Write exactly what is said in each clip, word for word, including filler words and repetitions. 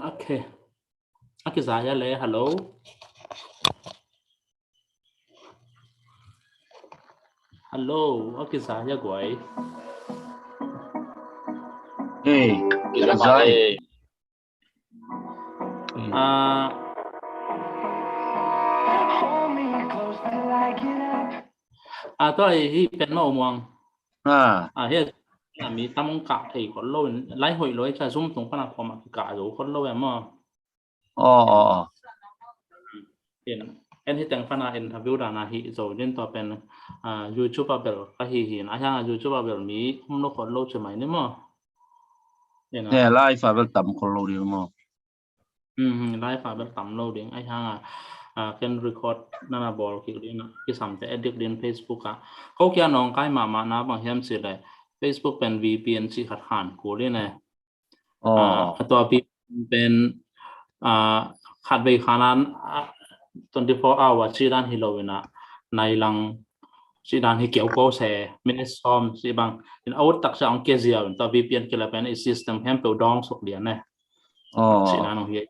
Ok. A kiza hia le, hello. Hello, a kiza hia guai. Hey, Zai. Ah, ah, tua hi pen ma umuang. Ah. Ah, hi a mi tam ong kah thei khol lo in, lai hoih lo, i ca Zoom tung pana khom a kikah zo khol lo em maw. Oh, oh, oh. En, en hi teng pana interview dana hi zo din tua pen, ah, YouTube a bel ka hi hi na, a hiang a YouTube a bel mi um lo khol lo ci mai ni maw. Ne, live a bel tam khol lo ding maw. Hmm, live a bel tam lo ding. Ai hang a, a, ken record nana bawl kik ding a, kisam te edit ding Facebook a. Ko kia nong kai mahmah na bang hiam ci le, Facebook pen V P N ci khat han kul in e. Oh. A, tua V P N pen, a, khat vei khan an, a, twenty-four hour ci dan hi lo in a, nai lang ci dan hi keu ko se, minute sawm ci bang. In a ut taksa ong kia ziau in tua V P N kila pen i system hem peu dong suk lian e. Oh. Ci dan ong hi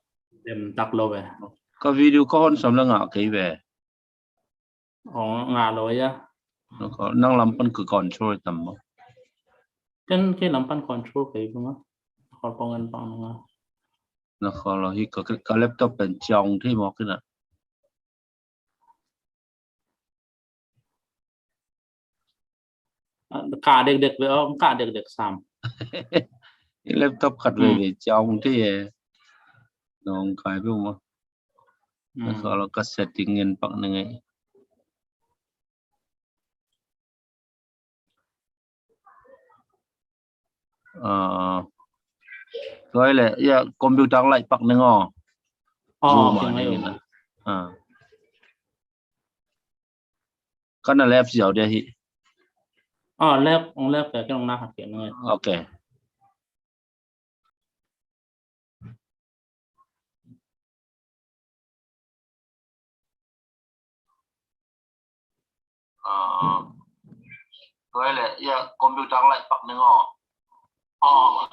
dem tak lo ve. Ka video ka hon sam la ngah kei ve. Oh, ngah lo ya. Nang lam pan ka control tam mo. Ken kei lam pan control kei bunga. Khol pong en pang nunga. Na khol lo hi ka, ka laptop pen ciang thei mo kina. Ka dekdek ve, oh, ka dekdek sam. I laptop khat ve ve ciang thei e. Nong kai bu mo. Na khol lo ka setting en pak na ngai. Ah, tua le, ya, computer lai pak ning o. Oh, Zoom a ning o. Ah. Kana left ziau dia hi. Ah, left, ong left, kaya kong nakat kaya nung. Okay. Ah, tua le, ya, computer lai pak ning o. Oh.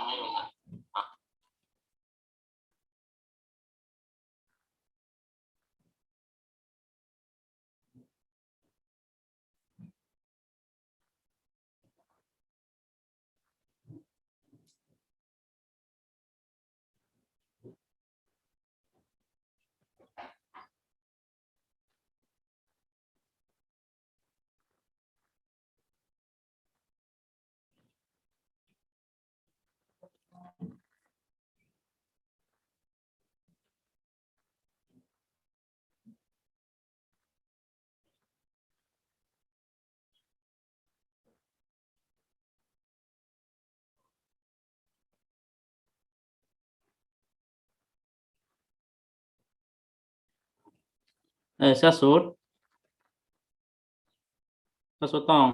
Eh, Sia Sut. Sia Sut Tong.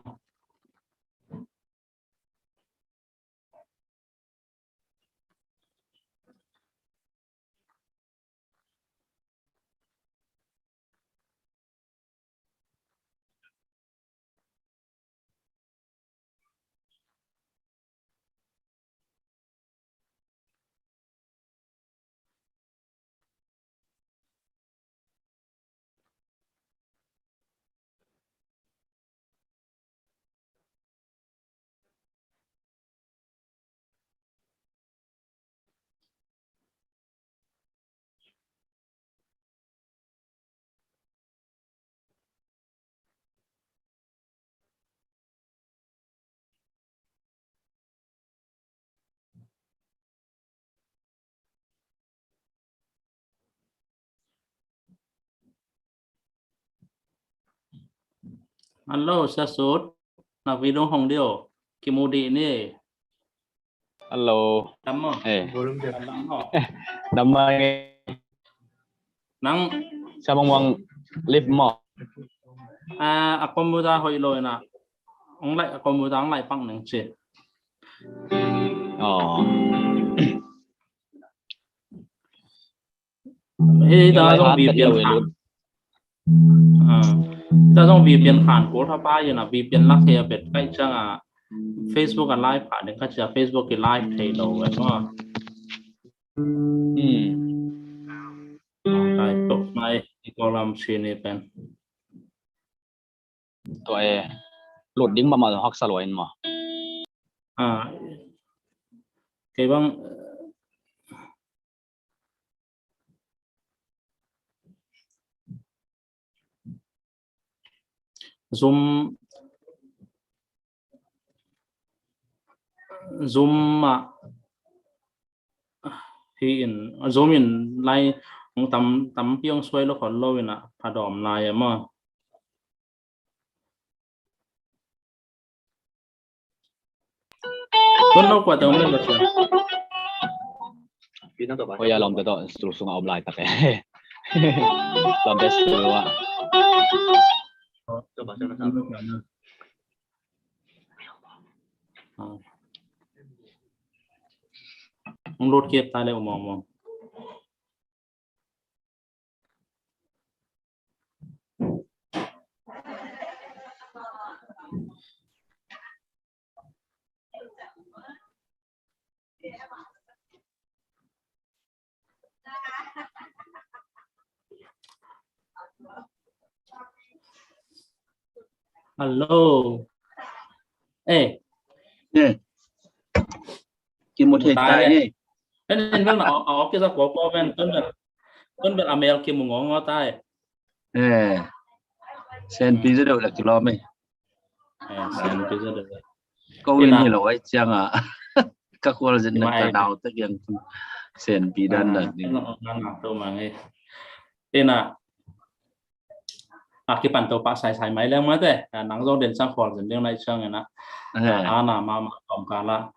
Hello, Sia Sut. Na video hong dih o. Kimu dih ni. Hello. Dam maw? Eh. Dam maw? Dam maw? Nang Samang Wang live maw? Ah, a computer hoih lo ina. Ong lai, a computer ong lai pang nang ci. Oh. Hei, ta zong V P N khan. Ah, ta zong V P N khan kul tha pa ina, V P N lak he a bet kai chang a Facebook a live pha ding ka cia, Facebook i live thei lo vet maw. Hmm. Kai tok mai i ko lam sini pen. Tua e, lut ding mahmah zong haksa lua in maw? Ah, kei bang, Zoom, Zoom ah hi in, Zoom in lai tam, tampi ong suai lo khol lo ina, pha dawm lai e maw. Tun lo kua teng om le lo sia. Oi, a lawmte tawh studio sungah om laitak e. Lawmte studio ah. Hong lut kik ta le, um, um, um. Hello. Eh. Eh. Kimu thei tai ni. En en bel na, a ok kisa ko ko ven, tun bel, tun bel a mel kimu ngo ngo tai. Eh. Sen pi zaw deuh la kilawm e. Eh, sen pi zaw deuh. Ko in hi lo ai ciang a. Ka khual zin na ka nau tak yang sen pi dan dan ni. Na na to mang e. Ina. A kipan to pa sai sai mai leng mate. Nang zong den sang khual zin ding nai ciang ina. Ana mama tom kala.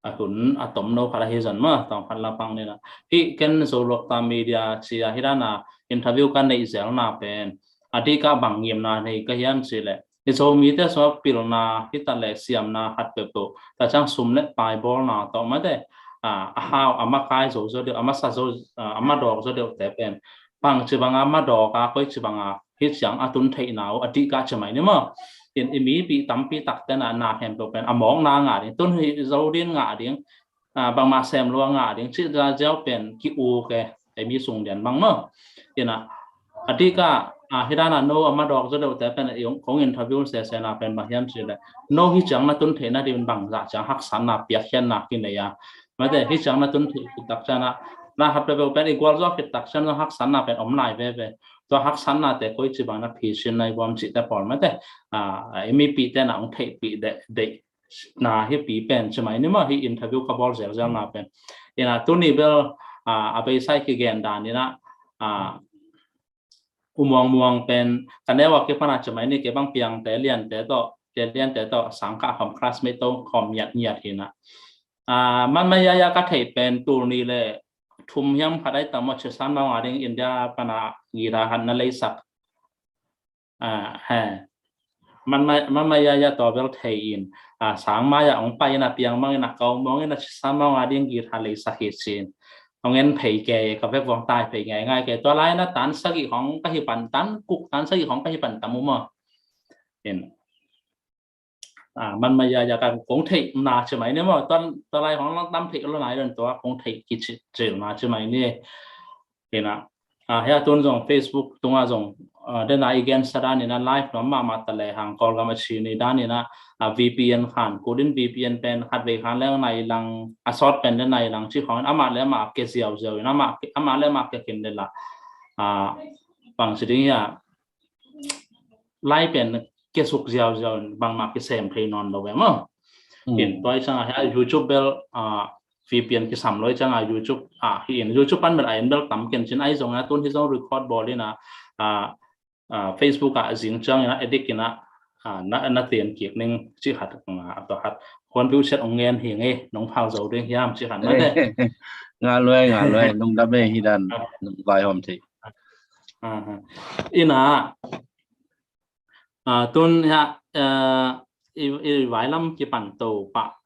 A hun a tom no khat ahi zan maw, tawm khat la pang ni la. Hih ken Zolok ta media ci a, hih dana interview ka neih zelna pen a dih ka bang ngimna nei ka hiam ci leh, i Zomite sua pilna hita le siamna khat peuhpeuh ta ciang sum le pai bawlna tawh mate, a hau a makai zo zo deuh, a masa zo, a madawk zo deuhte pen bang ci banga madawk a, koi ci banga hih ciang a tun theihna uh a dih ka ci mai ni maw. In i mipih tampi tak tena na khempeuh pen a mawkna ngah ding, tun hih zo din ngah ding, bangmah sem lua ngah ding cih ziau pen ki-uk e, ei mi sung dian bang maw. Ina a dih ka, hih dana no a madawk zaw deuhte pen kong interview sesena pen bang hiam ci leh, no hih ciang na tun theihna ding bang zah ciang haksatna piakkhiatna kinei a, mate, hih ciang na tun theih khit tak ciang a, na hat peuhpeuh pen i gualzo khit tak ciang zong haksatna pen om lai veve. Tua haksatnate koi ci bang na phisin nai guam cihte pawl mate, i mipihte na hong theihpih deih na hih pi pen ci mai ni maw, hih interview ka bawl zelzelna pen. Ina tuni bel a beisai kigen dan ina, U Muang Muang pen ka neu a kipana ci mai ni, kei bang piangte liante tawh, te liante tawh sangkah khawm classmate tawh khawm ngiatngiat hi na. Manmai Yaya ka theih pen tul nih le thum hiam khat ai tam maw, Chisan Maung a ding India pana guitar khat na leisak. Manmai Yaya tua bel thei in, sang mai a hong pai in a piang mang in a kau mawng in a Chisan Maung a ding guitar leisak hi cin. Hong en phei kei, ka vek vong tai phei ngeingai kei. Tua lai na tan sagih hong ka hi pan, tan kuk tan sagih hong ka hi pan tam uh maw. In Manmai Yaya ka kong theih na ci mai ni maw. Tua lai hong lang tam theih lo nai don tua kong theih kicil na ci mai ni. Ina hia tun zong Facebook tunga zong dena i gensa dan ina live nuam mahmah ta le hang Kawlgam a ci ni dan ina VPN khan kudin VPN pen khat vei khan leng nai lang a sawt pen den nai lang ci khawng in amah le amah ke ziauziau in amah le amah ke khin le la bang ci ding hia lai pen ke suk ziauziau in bangmah kisem thei nawn lo ve maw. In tua i sang a hia YouTube bel VPN kisam lo i sang a YouTube a hi in YouTube pan bel a en bel tam ken cin ai zong a tun hi zong record bawl in a Facebook a zing ciang in a edit in a ah, na, na ten kik ning ci khat, ah, tua khat. Huan piu siat ong ngen hi ngei, nong phau zo ding hiam ci khat mate. Nga luai, nga luai, nong dam e hi dan, nong vaihawm thei. Ah, ah. Ina, ah, tun ya, ah, i, i vailam kipan to pa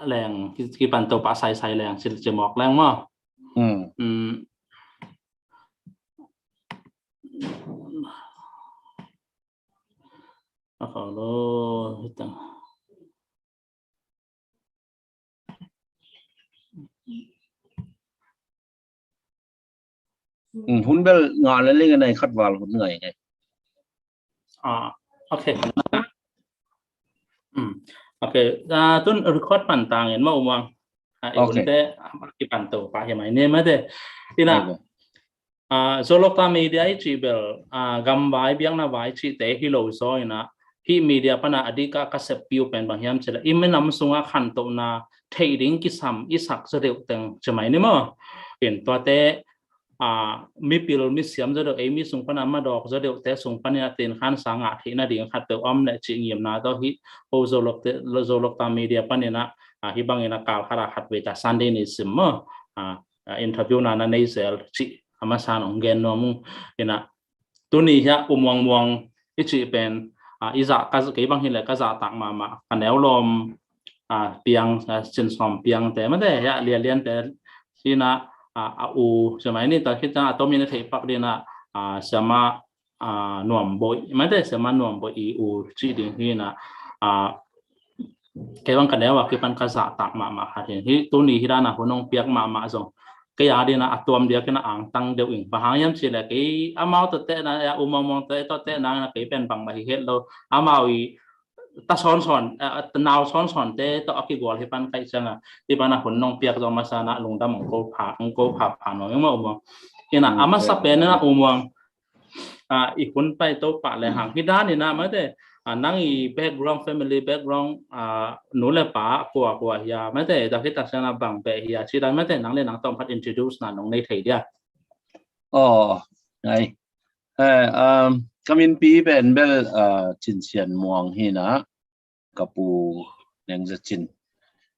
leng, ki, kipan to pa sai sai leng, ci, ci mawk leng maw. Hmm. Hmm. A khawng lo, hitang. Hmm, hun bel nga le ling a nei khat val hun ngai ngai. Ah, okay. Hmm. Okay. Ah, tun record pan tangin ma U Muang. Ah, i hun te, ah, kipan to pa hi mai ni mate. Ina. Okay. Ah, Zolokta Media i cih bel, ah, gamvai, biakna vai cihte hi lo zaw ina, hih media pana a dik a ka sep piu pen bang hiam cih leh, i minam sungah khantohna theih ding kisam i sak zaw deuh teng ci mai ni maw. In tuate, ah, mipil misiam zaw deuh, ei mi sung pana madawk zaw deuhte sung panin a tin khansa ngah theihna ding khat peuh om leh cih ngimna tawh hih, oh, Zolokte, Zolokta Media panin ah, ah, hih bangin a kal khat a khat vei ta Sunday ni sim maw. Ah, ah, interview na na nei zel cih a masa in ong gen nuam ung. Ina, tuni hiah U Muang Muang i cih pen, ah, i zah ka, kei bang hileh ka zahtak mahmah ka neu lawm, ah, piang, ah, Cin Sawm Piangte mate hiah lianliante hi ina, ah, a u ci mai ni ta khit ciang a tomin a theih pak ding ina, ah, Siama, ah, Nuam Boih mate, Siama Nuam Boih i u cih ding hi ina, ah, kei bang ka neu a kipan ka zahtak mahmah khat hi. Hih tuni hi dan a hun ong piak mahmah zong kei a ding a tuam diak ina angtang deuh ing. Bang hang hiam cih leh kei amau tawh tehna, U Muang Muang tawh, tawh tehna ina kei pen bangmah hi het lo. Amau i ta sawnsawn, eh, nau sawnsawnte tawh a kigual hi pan kaih ciang a, hih pan a hun ong piak zong masa ina lungdam ong ko pha, ong ko pha pha nuam ing maw U Muang. Ina, a masa pen ina U Muang, ah, i hun pai to pah lehang hi dan ina mate, ah, nang i background, family background, ah, nu le pa kua kua hia mate, tua khit tak ciang a bang beh hia ci dan mate, nang le nang tawm khat introduce na nong nei thei dia. Oh, ngai. Eh, um, ka minpi pen bel, ah, Cin Sian Muang hi ina, ka pu Neng Za Cin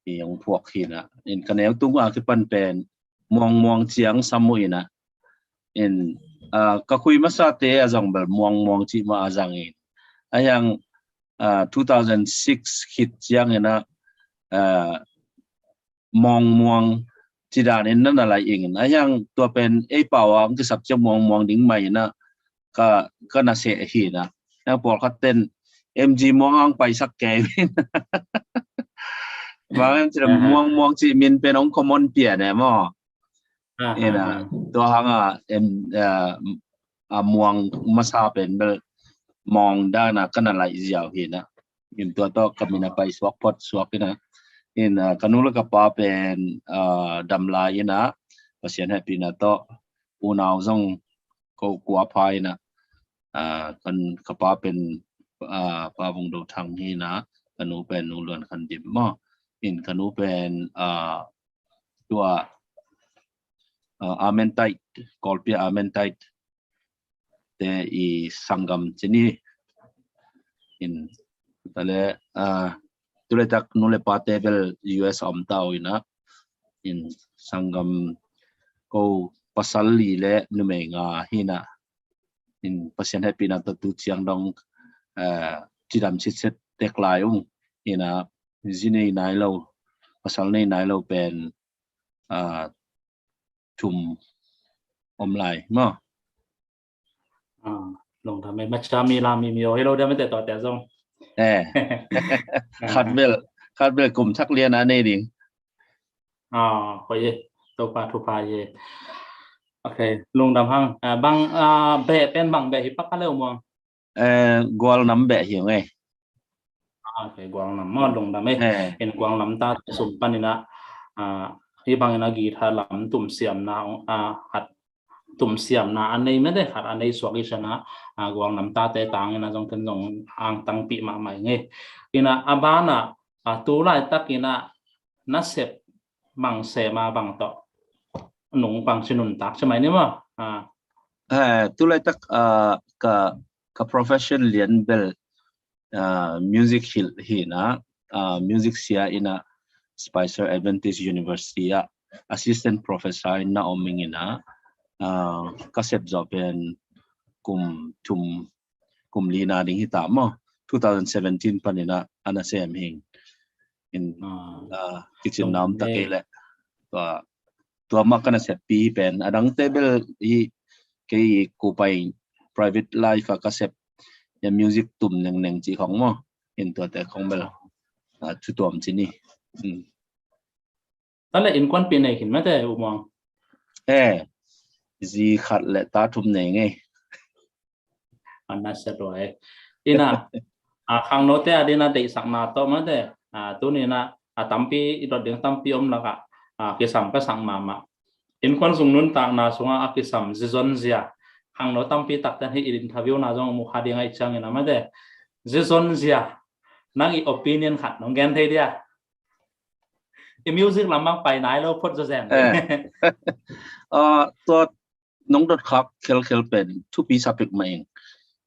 i ong phuak hi ina. In ka neu tung a kipan pen Muang Muang ci ong sam uh ina. In, ah, ka khui masate a zong bel Muang Muang cih mah a zang in. A hiang, ah, two thousand six khit ciang ina, ah, Muang Muang ci dan in na na lai ing in. A hiang tua pen ei pau a ong kisap ciang Muang Muang ding mai ina ka, ka na seh hi ina. Hiang pawlkhat ten M G Muang a ong paisak kei. Bang em ci leh Muang Muang cih min pen ong common pian e maw. Ina, tua hang a, em, ah, a Muang masa pen bel Muang dan a ka na lai ziau hi ina. In tua tawh ka min a pai suak phot suak ina. In, ah, ka nu le ka pa pen, ah, dam lai ina, Pasian hehpihna tawh unau zong ko kua pha ina. Ah, kan, ka pa pen, ah, Pa Vung Do Thang hi ina, ka nu pen Nu Luan Khan Dim maw. In ka nu pen, ah, tua, ah, Amen Tait, Kawlpi a Amen Tait te i sanggam ci ni. In, ta le, ah, tu laitak nu le pate bel U S a om ta uh ina. In sanggam ko pasal li le numei nga hi ina. In Pasian hehpihna tawh tu ciang dong, ah, cidam sitset tek lai ung ina, zi nei nai lo, pasal nei nai lo pen, ah, thum om lai maw. Ah, lungdam e, macha mi la mi mi o hi lo dia mate tuate zong. Eh. Khat bel, khat bel kum thak lian a nei ding. Ah, hoih e, Topa thupha hi e. Okay, lungdam hang. Ah, bang, ah, beh pen bang beh hi pak a le U Muang. Eh, gual nam beh hi ung e. Ah, okay, gual nam maw, lungdam e. Eh. In gual nam tate sung pan ina, ah, hih bang ina guitar lam tumsiamna, ah, hat tumsiamna a nei mate, hat a nei suak i ciang a, ah, gual nam tate tang ina zong ken zong angtangpih mahmah ing e. Ina a ban a, ah, tu laitak ina na sep bang sem a bang tawh nung bang ci nuntak ci mai ni maw. Ah. Eh, tu laitak, ah, ka, ka profession lian bel ah, music hilh hi in ah, ah, music sia in ah Spicer Adventist University ah assistant professor in na om ing in ah, ah, ka sep zawh pen kum thum, kum li na ding hi ta maw. Two thousand seventeen pan in ah a na sem hi ing. In, ah, kicin na om ta kei leh. Tua, tua mah ka na seppi hi pen. A dangte bel hi kei kupai private life ah ka sep, ya music tum nengneng ci khong maw. In tuate khong bel, ah, thu tuam ci ni. Hmm. Tua leh innkuanpih nei khin mate, U Muang? Eh, zi khat leh ta thum nei ngei. A na sia tua e. In ah, ah, khangnote a ding a deihsakna tawh mate, ah, tuni in ah, a tampi, i dot ding tampi om lakah, ah, kisam ka sak mahmah. Innkuan zong nuntakna sungah a kisam zizon zia. Khangno tampi takte in hih interview na zong mu kha ding ahih ciangin ah mate. Zizon zia. Nang i opinion khat nong gen thei dia? I music lam bang pai nai lo phot zazen. Eh. Ah, tua nong dot khak khelkhel pen thupi sa pek mah ing.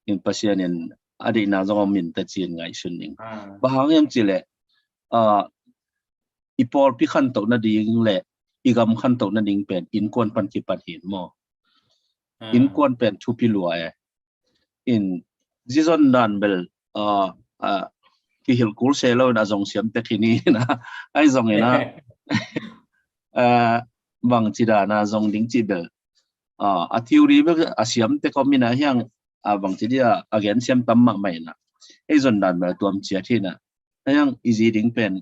In Pasian in a deihna zong om in ta ci-in ngaihsun ing. Ah. Bang hang hiam cih leh, ah, i pawlpi khantoh nading leh i gam khantoh nading pen innkuan pan kipan hi in maw. Ah. Innkuan pen thupi lua e. In zizon dan bel, ah, ah, kihilh kul se lo in a zong siam tek hi ni in ah, ahi zongin ah, ah, bangci dan a zong ding cih bel, ah, a theory bel a siam tek om in ah hiang, ah, bangci dia a gen siam tam mahmah in ah, ei zon dan bel a tuam ciat hi in ah, hiang i zi ding pen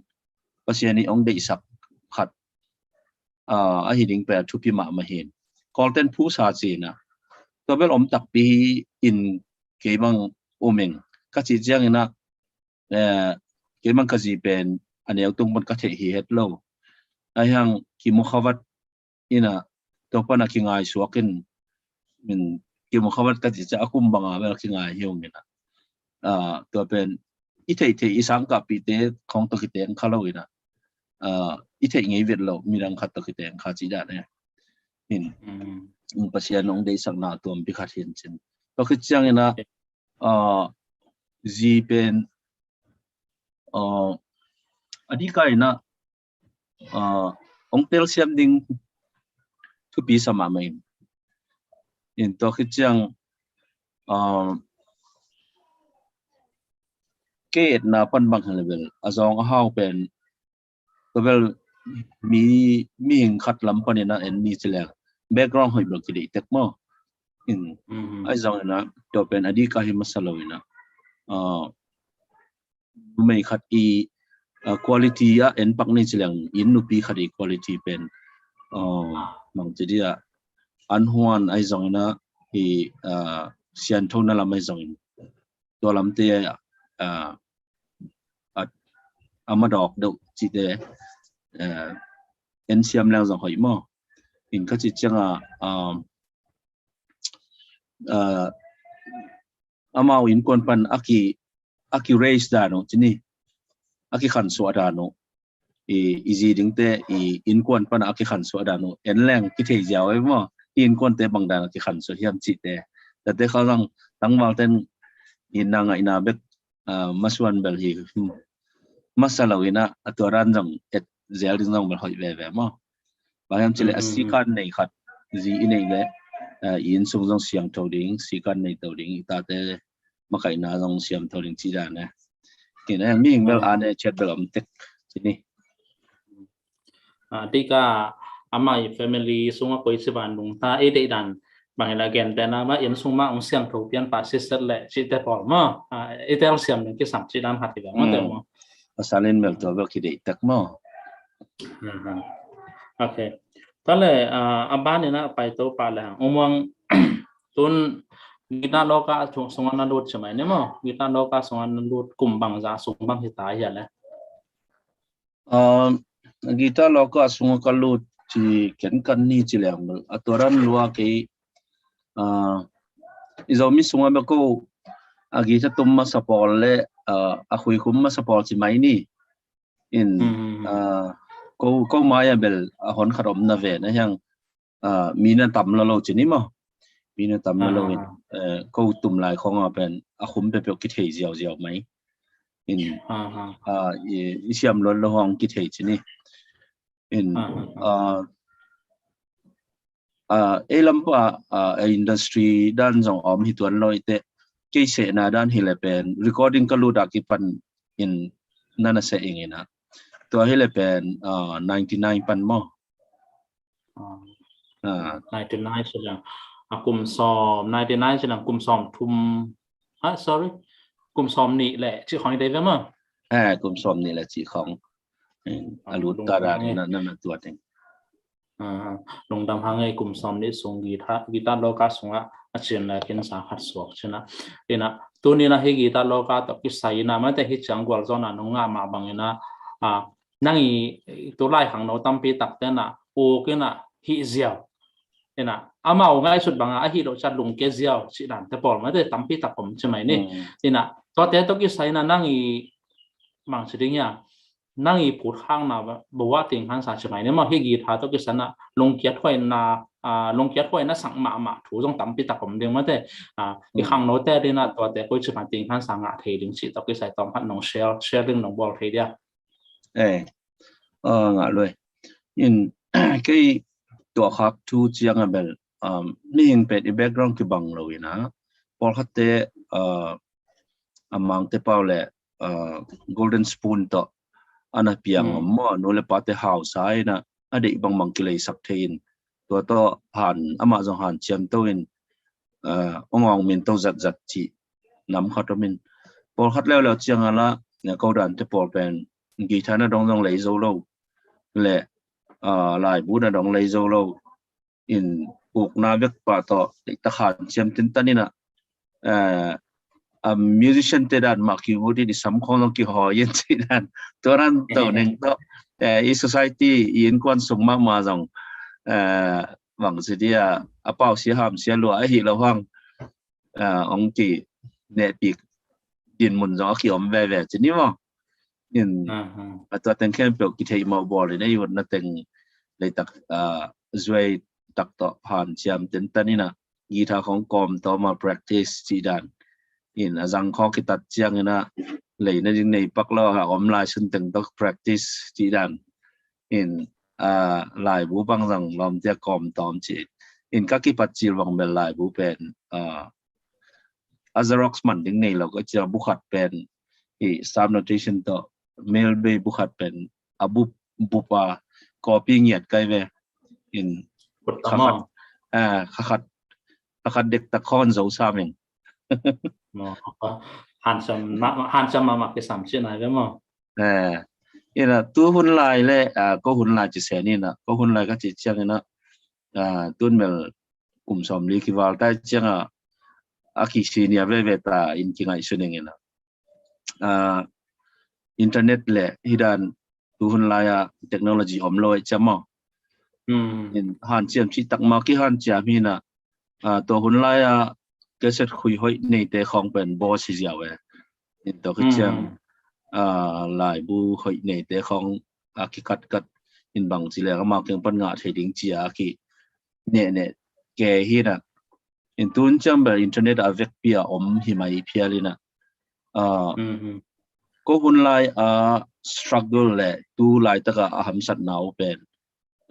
Pasian in hong deihsak khat, ah, ahi ding pen a thupi mahmah hi in. Kawlten phuhsa ci in ah, tua bel om takpi hi in kei bang um ing. Ka cih ciangin ah, eh, kei bang ka zi pen a neu tung pan ka theih hi het lo. Ahi hang kimu khavat in ah, tua pan a kingaisuak in, min kimu khavat ka cih ciang a kum bang a bel kingai hi ung in ah. Ah, tua pen i theihtheih i sangkahpihte khong tawh kiteng kha lo in ah, ah, i theih ngei vet lo midang khat tawh kiteng kha cih dan e. In, mm, Pasian hong deihsakna tuampi khat hi in cin. Tua khit ciangin ah, ah, zi pen, ah, a dika in ah, ah, hong telsiam ding thupi sa mahmah in. In tua khit ciang, ah, kei etna pan bang hi leh bel a zawng a hau pen, tua bel mi, mihing khat lam panin ah en ni ci leng background hoih bel kideih tek maw. In, mhm, ahi zongin ah tua pen a dika hi masa lo in ah, ah, numei khat i, ah, quality ah en pak ni ci leng, inn nupi khat i quality pen, ah, bangci dia, an huan ahi zongin ah, i, ah, sianthona lam ahi zongin tua lamte, ah, a, a madawk deuh cihte, ah, en siam leng zong hoih maw. In ka cih ciang a, ah, ah, amau innkuan pan a ki, a ki raise dan uh ci ni, a kikhansuah dan uh, i, i zi dingte i innkuan pan a kikhansuah dan uh en leng kithei ziau ei maw. I innkuante bang dan a kikhansuah hiam cihte. Tate kha zong tangvalten i na ngaihna bek, ah, masuan bel hi, hmm, masa lo in ah a tua dan zong et zel ding zong bel hoih veve maw. Bang hiam cih leh a, mm, sikan nei khat zi i neih leh, ah, i inn sung zong siangtho ding, sikan nei to ding, i tate makaihna zong siamtho ding cih dan e. Kina mihing bel, mm, a ne chet bel om tek ci ni. Ah, tika amah i family sungah koi ci van lungta, i deih dan bang hi la gente na mah inn sung mah hong siangtho pian pah siset leh cihte pawl maw. Ah, i telsiam ding kisam cih dan khat hi ve maw, mm, te maw. Pasal in bel tua bel kideih tek maw. Mhm. Ok. Tua leh, ah, a ban in ah pai to pah lehang. U Muang, tun guitar loka sungah na lut ci mai ni maw. Guitar loka sungah na lut kum bangzah sung bang hi ta hia leh? Ah, guitar loka sungah ka lut ci ken kan ni ci leng bel a tua dan lua kei, ah, i Zomi sungah bel ko a guitar tum masa pawl leh, ah, a khuikhum masa pawl ci mai ni. In, mm, ah, ko, ko mai-ah bel a hon khat om na ve na hiang, ah, mi na tam lolo ci ni maw. Mi na tam lolo in, ah, eh, ko tum lai khong a pen a khum peuhpeuh kithei ziauziau mai. In, ah, i, i siam luat lo hong kithei ci ni. In, ah, ei lampa, ah, a industry dan zong om hi tuan lo i te, kei sehna dan hi le pen recording ka lut a kipan in nana seh ing ina. Tua hi le pen, ah, ninety nine pan maw? Ah, ninety nine ci leng a kum sawm, ninety nine ci leng kum sawm thum, ah, sorry, kum sawm nih le ci khong i dei ve maw? Eh, kum sawm nih le ci khong. A lut ta dan na, na, na tua ding. Ah, lungdam hang ei, kum sawm nih sung guitar, guitar loka sungah a cin le kin sa khat suak cina. Ina, tuni na hi guitar loka tawh kisai ina, mate hi ciang gual zona nung ngah mah bang ina, ah, nang i tu lai khangno tampi tak tena uk ina hih ziau. Ina, amau ngaihsut banga ahi lo cia lungke ziau ci dan te pawl mate tampi tak om ci mai ni. Ina, tuate tawh kisai ina nang i mang ci ding hia, nang i phut khangna bawah ting khansa ci mai ni maw, hi guitar tawh kisai ina lungkiat huaina, ah, lungkiat huaina sak mahmah thu zong tampi tak om ding mate. Ah, i khangnote dina tuate koi ci mai ting khansa ngah thei ding ci tawh kisai tawm khat nong share, share ding nong bawl thei dia. Eh, ah, ngah lui. In, kei tua khak thu ciang a bel, um, mihing pet i background kibang lo ina, pawlkhatte, ah, a mangte pau le, ah, golden spoon tawh ana piang om maw, nu le pate hausa ina a deih bangbang kileisak thei in, tua tawh han, amah zong hanciam to in, ah, ong ong min to zatzat cih nam khat om in, pawlkhat leuleu ciang a la, ko dante pawl pen guitar na dong zong lei zo lo le, ah, laibu na dong lei zo lo in, ukna bek pah tawh deihtak hanciam tentan ina, ah, a musician te dan mah kiu dih di sam khong zong kihawi in ci dan, tua dan to neng tawh, eh, i society i innkuan sung mahmah zong, eh, bang ci dia, a pau sia ham sia lua ahi lo hang, ah, ong ki nehpik dinmun zong a kiom veve ci ni maw. In, a tua teng khempeuh kitheih mawh bawl in ei utna teng leitak, ah, zuai tak tawh hanciam tentan ina guitar khong kawm tawm a practice ci dan. In, a zang khong kitat ciang ina leina ding nei pak lo a om lai sun teng tawh practice ci dan. In, ah, laibu bang zang lawmte a kawm tawm ci. In, ka kipat cil bang bel laibu pen, ah, a Xerox man ding nei lo ka cia, bu khat pen i staff notation tawh mel bei, bu khat pen a bup, bup a copy ngiat kai ve. In, kha khat, ah, kha khat, kha khat dektak khong zo sam in. Hanciam ma, hanciam mahmah kisam ci nai ve maw? Eh, ina, tu hun lai le, ah, ko hun lai ci sen ina, ko hun lai ka ci ciang ina, ah, tun bel kum sawmli kival tai ciang a, a ki senior veve ta in kingaihsun ing ina. Ah, internet le hi dan tu hun lai a technology om lo e cia maw. In, hanciam cih tak mah kihanciam hi ina, ah, tua hun lai a cassette khui hoih neite khong pen boss hi ziau e. In, tua khit ciang, ah, laibu hoih neite khong a kikatkat in, bang ci leng amau kiang pan ngah thei ding cia a ki nehneh ke hi ina. In, tun ciang bel internet a vekpi a om hi mai phial ina, ah, ko hun lai a struggle le tu laitaka a hamsatna uh pen,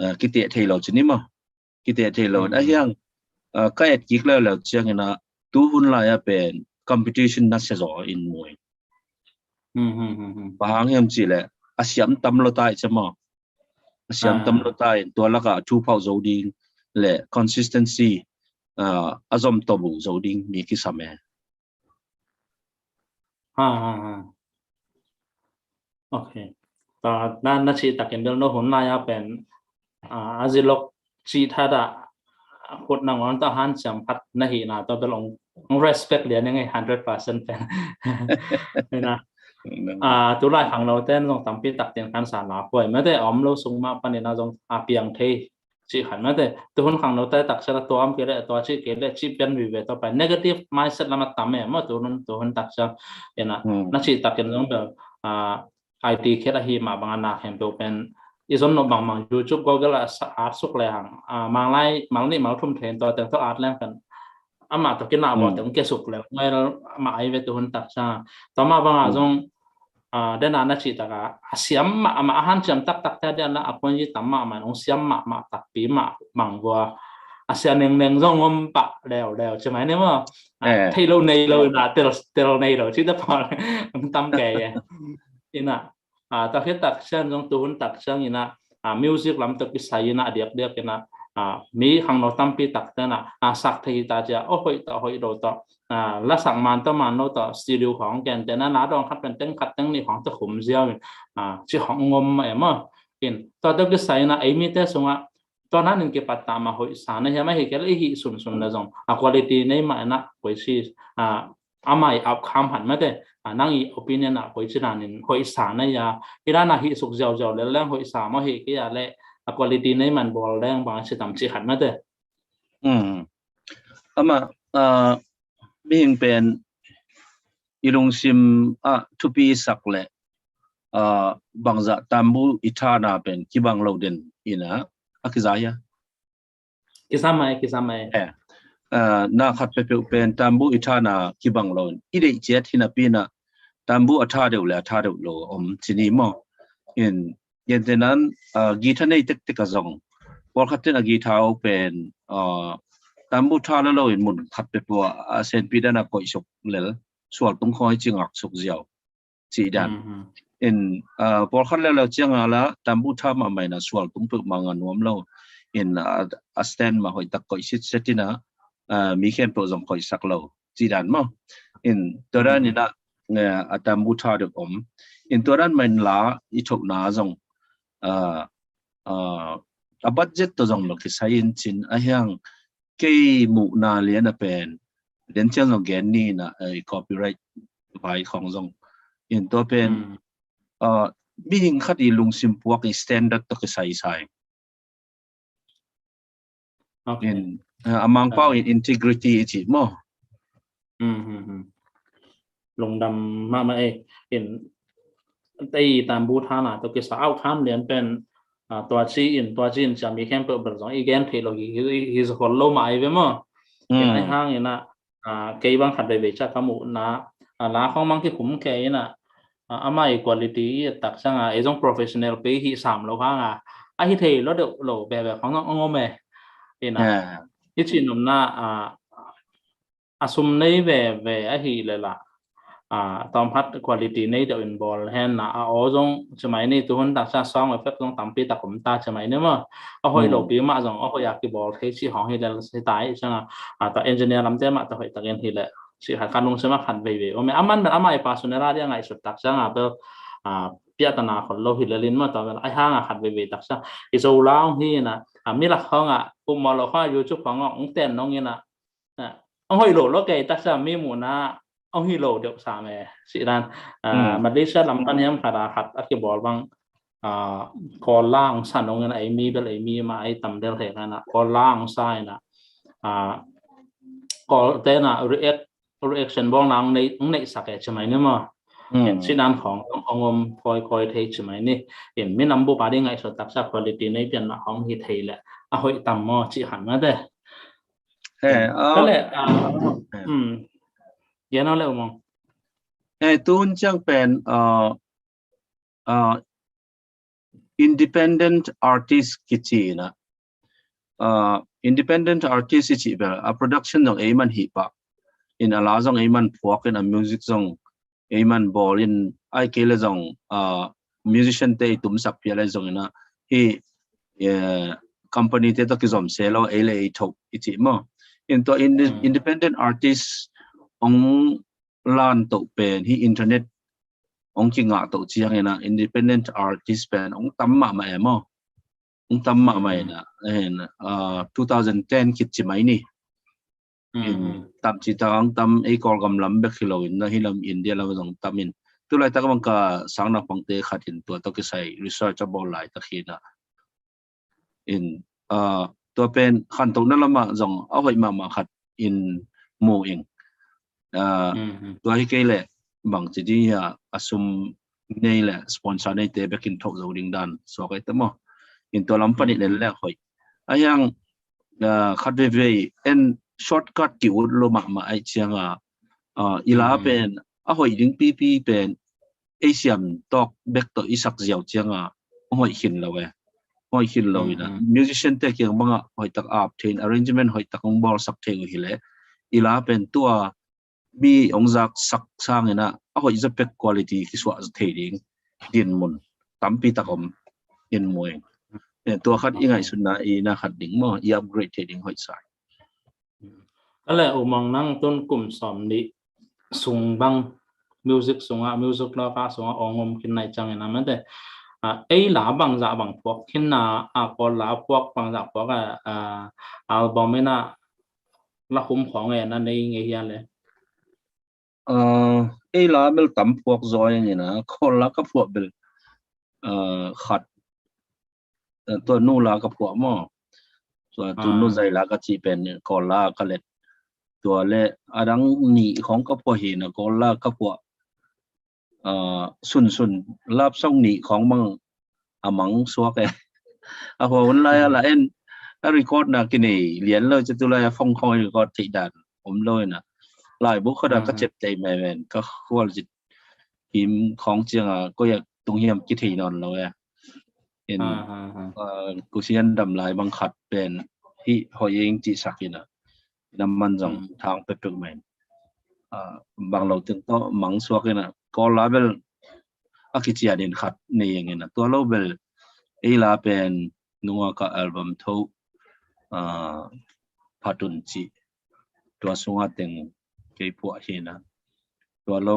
ah, kiteh thei lo ci ni maw. Kiteh thei lo in, a hiang, ah, ka et kik leuleu ciang ina, tu hun lai a pen competition nasia zaw in mu in. Bang hang hiam cih leh a siam tam lo tai cia maw. A siam tam lo tai in, tua laka thu phauh zo ding le consistency, ah, a zom to bu zo ding mi kisam e. Ha, ha, ha. Ok. Ta, na, na cih takin bel no hun lai a pen, ah, a zilok cih thadah khut nangawn ta hanciam phat na hihna tawh bel ong, ong respect lian ing ei, hundred percent pen. Ina, ah, tu lai khangno ten zong tampi tak tin khansa la puai mate, om lo sung mah pan ina zong a piang thei cih khan mate. Tu hun khangno te taksa la tua om kei le, tua cih kei le, cih pian vive tawh pai. Negative mindset lam a tam e maw, tu hun, tu hun taksa. Ina, na cih takin zong bel, ah, I T khet ahi mah bang a na khempeuh pen i zon nop bangmang YouTube, Google a sa-, at suk le hang, ah, mang lai, mang nih, mang thum thei in tua teng tawh at leng pen amah tawh kinah bawl teng kia suk le ngai mah ai ve tu hun taksa. Tua mah bang a zong a, dena na cih taka a siam mahmah, a hanciam taktak te a diana a kuanci tam mahmah, hong siam mahmah takpi mah bang vua a sia nengneng zong om pah leuleu ci mai ni maw. A, thei lo nei lo ina tel tel nei lo ci ta pawl hong tam kei e. Ina a, tua khit tak ciang zong tuhun tak ciang ina a, music lam tawh kisai ina a diakdiak ina a, mi khangno tampi tak tena a, sak thei hi ta cia, aw hoih tawh hoih lo tawh a, lasak man tawh man lo tawh studio khawng ken tena na dawng khat pen teng khat teng nih khawng tawh khum ziau in a, ci khawng ngom mah e maw. In tua tawh kisai ina ei mite sungah tua nan in kipat ta mah hoih sa na hiam, ahi kei le i hih sunsun le zong a quality nei mah ina koi si a, amah i outcome han mate, a, nang i opinion ah koi ci danin hoih sa na hia, i dan a hih suk ziauziau lel leng hoih sa maw, hi kei a le a quality nei man bawl leng bang a ci tam ci han mate. Amah a, mihing pen i lungsim ah thupi sak le a, bangzah tambu i thana pen kibang lo den ina a kiza hia? Kisam ai, kisam ai. Na khat peuhpeuh pen tambu i thana kibang lo in i deih ciat hi napi ina tambu a tha deuh le a tha deuh lo om ci ni maw? In gentenan guitar nei tektek a zong pawlkhat ten a guitar aw pen tambu tha lo lo in mun khat peuhpeuh a senpi dana koihsuk lel sual tung khawng i ci ngak suk ziau cih dan. In pawlkhat leuleu cianga la tambu tha mahmah ina sual tung peuhmah nga nuam lo in a stand mah hoih tak koih sitset ina mi khempeuh zong koihsak lo cih dan maw? In tua dan ina a tambu tha deuh om. In tua dan mah in la i thokna zong a budget tawh zong lo kisai in cin a hiang kei muhna lian a pen den ciang zong gen ni ina copyright vai khawng zong in tua pen mihing khat i lungsim puak i standard tawh kisai sai. In a Mangpau in integrity i cih maw? Lungdam mahmah e. In tei tambu thana tawh kisa au tham lian pen tua ci in tua ci in cia mi khempeuh bel zong i gen thei lo hi hi hi hol lo mah ai ve maw? In ai hang ina kei bang khat veivei ca ka muhna la khawng mang kikhum kei ina amah i quality i et tak cianga ei zong professional pei hi sam lo hanga a hi thei lo deuh lo bebe khawng zong ong om e. Ina i cih nopna a sum nei veve ahi le la tawmkhat quality nei deuh in bawl hen na a aw zong ci mai ni, tuhun tak cia sound effect zong tampi tak om ta ci mai ni maw? A hoih lo pi mah zong a hoih a kibawl thei cih hong hi le hi ta i cianga a ta engineer lamte mah ta hoih takin hi le cih khat khat lungsim a khat veivei om e. A man bel amah i personal a dia ngaihsut tak cianga bel piahtana khol lo hi le lin maw? Tua bel ai hanga khat veivei tak cia i zo laung hi ina a mi lak hawng a upmawh lo hawng a YouTube hawng hong ten nong ina ong hoih lo lo kei taksa mi muhna ong hi lo deuh sa me si dan. Malaysia lam pan hiam khat a khat a kibawl bang Kawl la ong sa nong in ei mi bel ei mi ma ei tam del thei kana Kawl la ong sa ina Kawl tena react reaction bawl na ong nei ong nei sak e ci mai ni maw? Si dan khawng ong om koi koi thei ci mai ni. In mi nam bu pa ding ngaihsut taksa quality nei pian na hong hi thei le a hoih tam maw ci han mate. He, ah, kale, ah, hmm. Yana le umong. He, tun ciang pen, ah, ah, independent artist kici ina. Ah, independent artist kici bel, a production zong ei man hi pa. In a la zong ei man phuak in a music zong ei man bawl in ai kei le zong musician te i tumsak pia le zong ina hi company te tawh kizom se lo ei le ei tho i cih maw? In tua independent artist ong lan toh pen hi internet ong kingah toh ciang ina independent artist pen ong tam mahmah e maw? Ong tam mahmah ina two thousand ten khit ci mai ni. Tam ci ta ang tam ei Kawlgam lam bek hi lo in na hi lam India lam zong tam in tulai tak bang ka sang na pangte khat in tua tawh kisai research a bawl lai tak hi na. In tua pen khantohna lamah zong a hoih mahmah khat in mu in tua hi kei le bang ci ding hi a sum nei le sponsor nei te bek in thoh zo ding dan suak ai ta maw? In tua lam pan in en le hoih a hiang khat veivei en shortcut ki ut lo mahmah ai cianga i la pen a hoih ding pipi pen ei siam tawk bek tawh i sak ziau cianga hoih khin lo e. Hoih khin lo ina, musician te kiang banga hoih tak ap thein, arrangement hoih tak hong bawlsak thei uh hileh, i la pen tua mi hong zak sak sangina a hoih zapek quality kisuah thei ding dinmun tampi tak om in mueng. Tua khat i ngaihsutna i na khat ding maw, i upgrade thei ding hoih sai. Kale umang nang tun kum sawm nih sung bang music sungah, music loka sungah ong om khin nai ciangin a mate, ei la bangzah bang phuak khin na, a Kawl la phuak bangzah phuak a, album ina la khum khawng e na nei ngei hia le? Ei la bel tam phuak zaw ing ina, Kawl la ka phuak bel khat, tua nu la ka phuak maw. Tua tu nu zai la ka cih pen Kawl la ka let. Tua le adang nih khawng ka phuak hi na, Kawl la ka phuak sunsun lap song nih khawng mang a mang suak e. A hua hun lai a la en a record na kinei lian lo, ca tu lai a phone khawng record theih dan om lo ina. Lai buk khat a ka cep tei mai ven, ka khual cit him khawng cianga koi a tung hiam kithei nawn lo e. In kusian dam lai bang khat pen hi hoih ing cih sak ina, ina man zong thang pepek mai. Bang lo ting tawh mang suak ina, Kawl la bel a kician in khat nei ing ina, tua lo bel ei la pen nunga ka album tho phatun cih tua sunga teng kei phuak hi na. Tua lo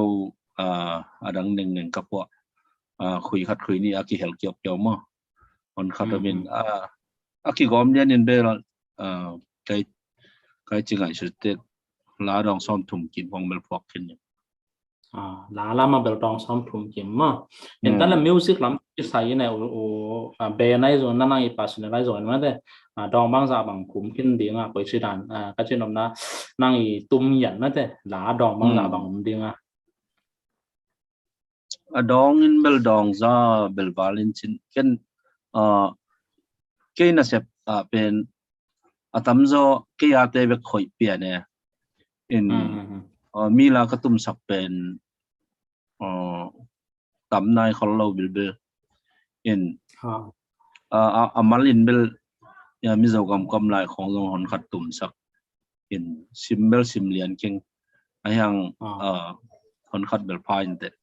adang nengneng ka phuak, khui khat khui nih a kihel kiaukiau maw. Hon khat omin a kigawm lian in bel kai, kai ci ngaihsut tek la dawng sawm thum kim hong bel phuak khin. La lama bel dawng sawm thum kim maw. In tan le music lam kisai in e u, u be nai zong na nang i personalize zong in mate, dawng bangzah bang khum khin dinga koi ci dan, ka ci nopna nang i tum yan mate, la dawng bangzah bang om dinga. A dawng in bel dawng za bel val in cin ken, kei nasep a pen a tamzaw kei a te bek hoih pian e. In mi la ka tumsak pen tam nai khol lo bilbil. In a mal in bel Mizo gamkam lai khawng zong hon khat tumsak in sim bel sim lian keng a hiang hon khat bel pha in teh.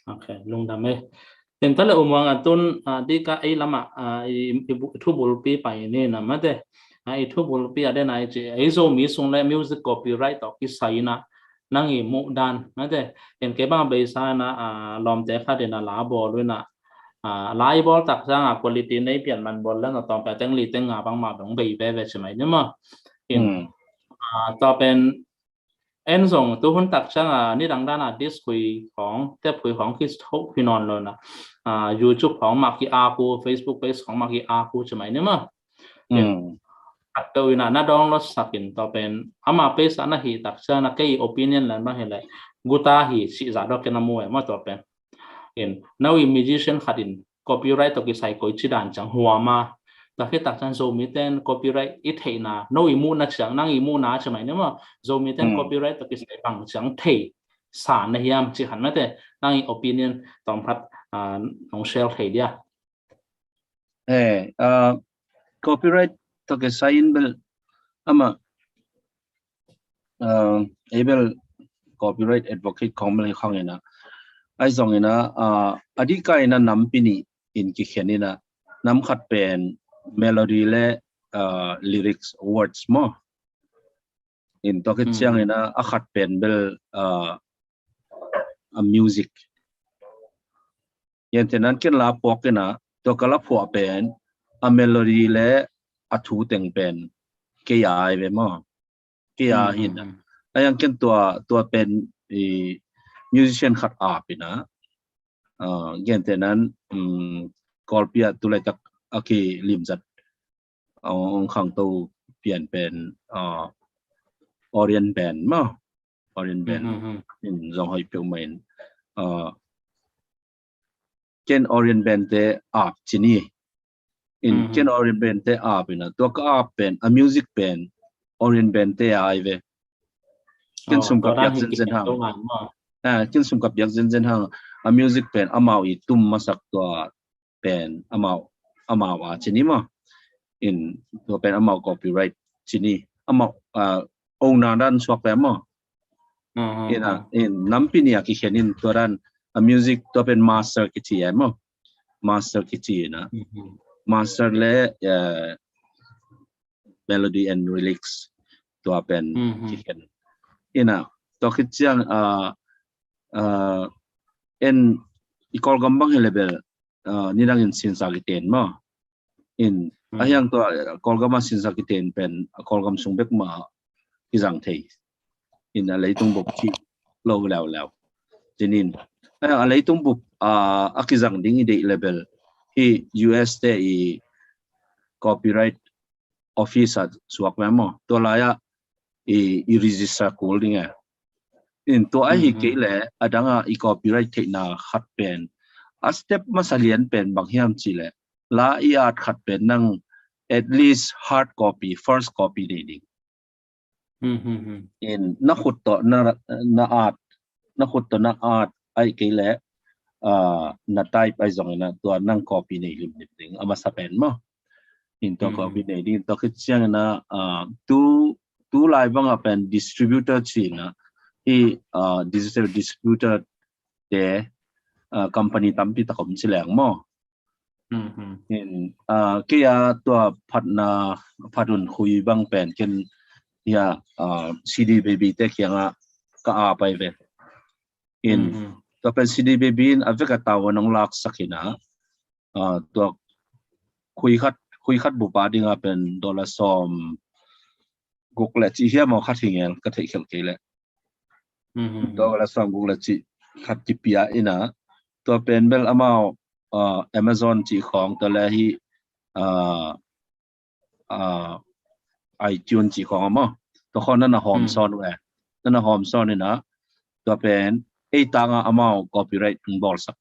Ok, lungdam e. Tenta le umang a tun dika ei lama i thubulpi pai ni na mate. I thubulpi a den a i ci ei Zomi sung le music copyright tawh kisai na nang i muh dan mate. In kei bang a beisa na lawmte khat in a la bawl uh ina, la i bawl tak sang a quality nei pian man bawl le na tawm pia teng li teng nga bang ma dong bei veve ci mai ni ma. In tua pen en zong tu hun tak ciang a nidang dan a disc khui khawng, tep khui khawng ki tho khui nawn lo na, YouTube khawng mah ki ak uh, Facebook page khawng mah ki ak uh ci mai ni ma. Khat peuh in a na download sak in tua pen ama page ah na hih tak ciang a kei opinion lan bang hi leh guta hi cih zah dawk in a mu e ma tua pen. In no i musician khat in copyright tawh kisai koi ci dan ciang huam a. Tua khit tak ciang Zomi ten copyright i theihna, no i muhna ciang, nang i muhna ci mai ni maw, Zomi ten copyright tawh kisai bang ciang thei sa na hiam ci khan mate, nang i opinion tawm khat nong share thei dia. Copyright tawh kisai in bel ama ei bel copyright advocate khawng bel hi khawng ina, ai zong ina a dika ina nampi nih in kikhen ina, nam khat pen melody le lyrics, words maw. In tua khit ciang ina a khat pen bel a music. Yan te nan ken la phuak ina tua ka la phuah pen a melody le a thu teng pen kei a ai ve maw. Kei a hi na. A yang ken tua, tua pen musician khat ap ina. Gen te nan Kawlpi ah tulaitak a kilimzat ong khangto pian pen Orient Band maw. Orient Band in zong hoih peuh mah in ken Orient Band te ap ci ni. In ken Orient Band te ap ina tua ka ap pen a music pen Orient Band te a ai ve. Ken sum ka piak zenzen hang. Ken sum ka piak zenzen hang. a music pen amau i tum masak tua pen amau amau a cini maw. In tua pen amau copyright cini amau a owner dan suak pen maw. Ina in nampi nia kikhen in tua dan a music tua pen master kici ai maw. Master kici ina master le melody and lyrics tua pen kikhen. Ina tua khit ciang a a en i Kawlgam bang hi le bel nidang in sinsa kiten maw. In a hiang tua Kawlgam a sinsa kiten pen a Kawlgam sung bek ma kizang thei. In a leitung bup ci lo leuleu. Cinin a leitung bup a kizang ding i deih le bel hi U S te i copyright office a suak ve maw. Tua lai a i register kul ding e. In tua ahi kei le a dang a i copyright theihna khat pen a step masa lian pen bang hiam ci le la i at khat pen nang at least hard copy, first copy nei ding. In na khut tawh na at na khut tawh na at ahi kei le na type ahi zongin tua nang copy nei limlim ding a masa pen maw. In tua copy nei ding tua khit ciangin tu tu lai bang a pen distributor ci ina hi digital distributor te company tampi tak om ci leng maw. In kei a tua phatna phat un khui bang pen ken hia CD Baby te kianga ka a pai ve. In tua pen CD Baby in a vek a tau a nong laksak ina tua khui khat khui khat bupa dinga pen dollar sawm guk le ci hiam aw khat hi ngel ka theih khelh kei le. Dollar sawm guk le ci khat kipia ina tua pen bel amau Amazon ci khawng tua le hi iTunes ci khawng a maw. Tua khawng nana hawm sawn uh e. Nana hawm sawn ina tua pen ei tanga amau copyright hong bawlsak.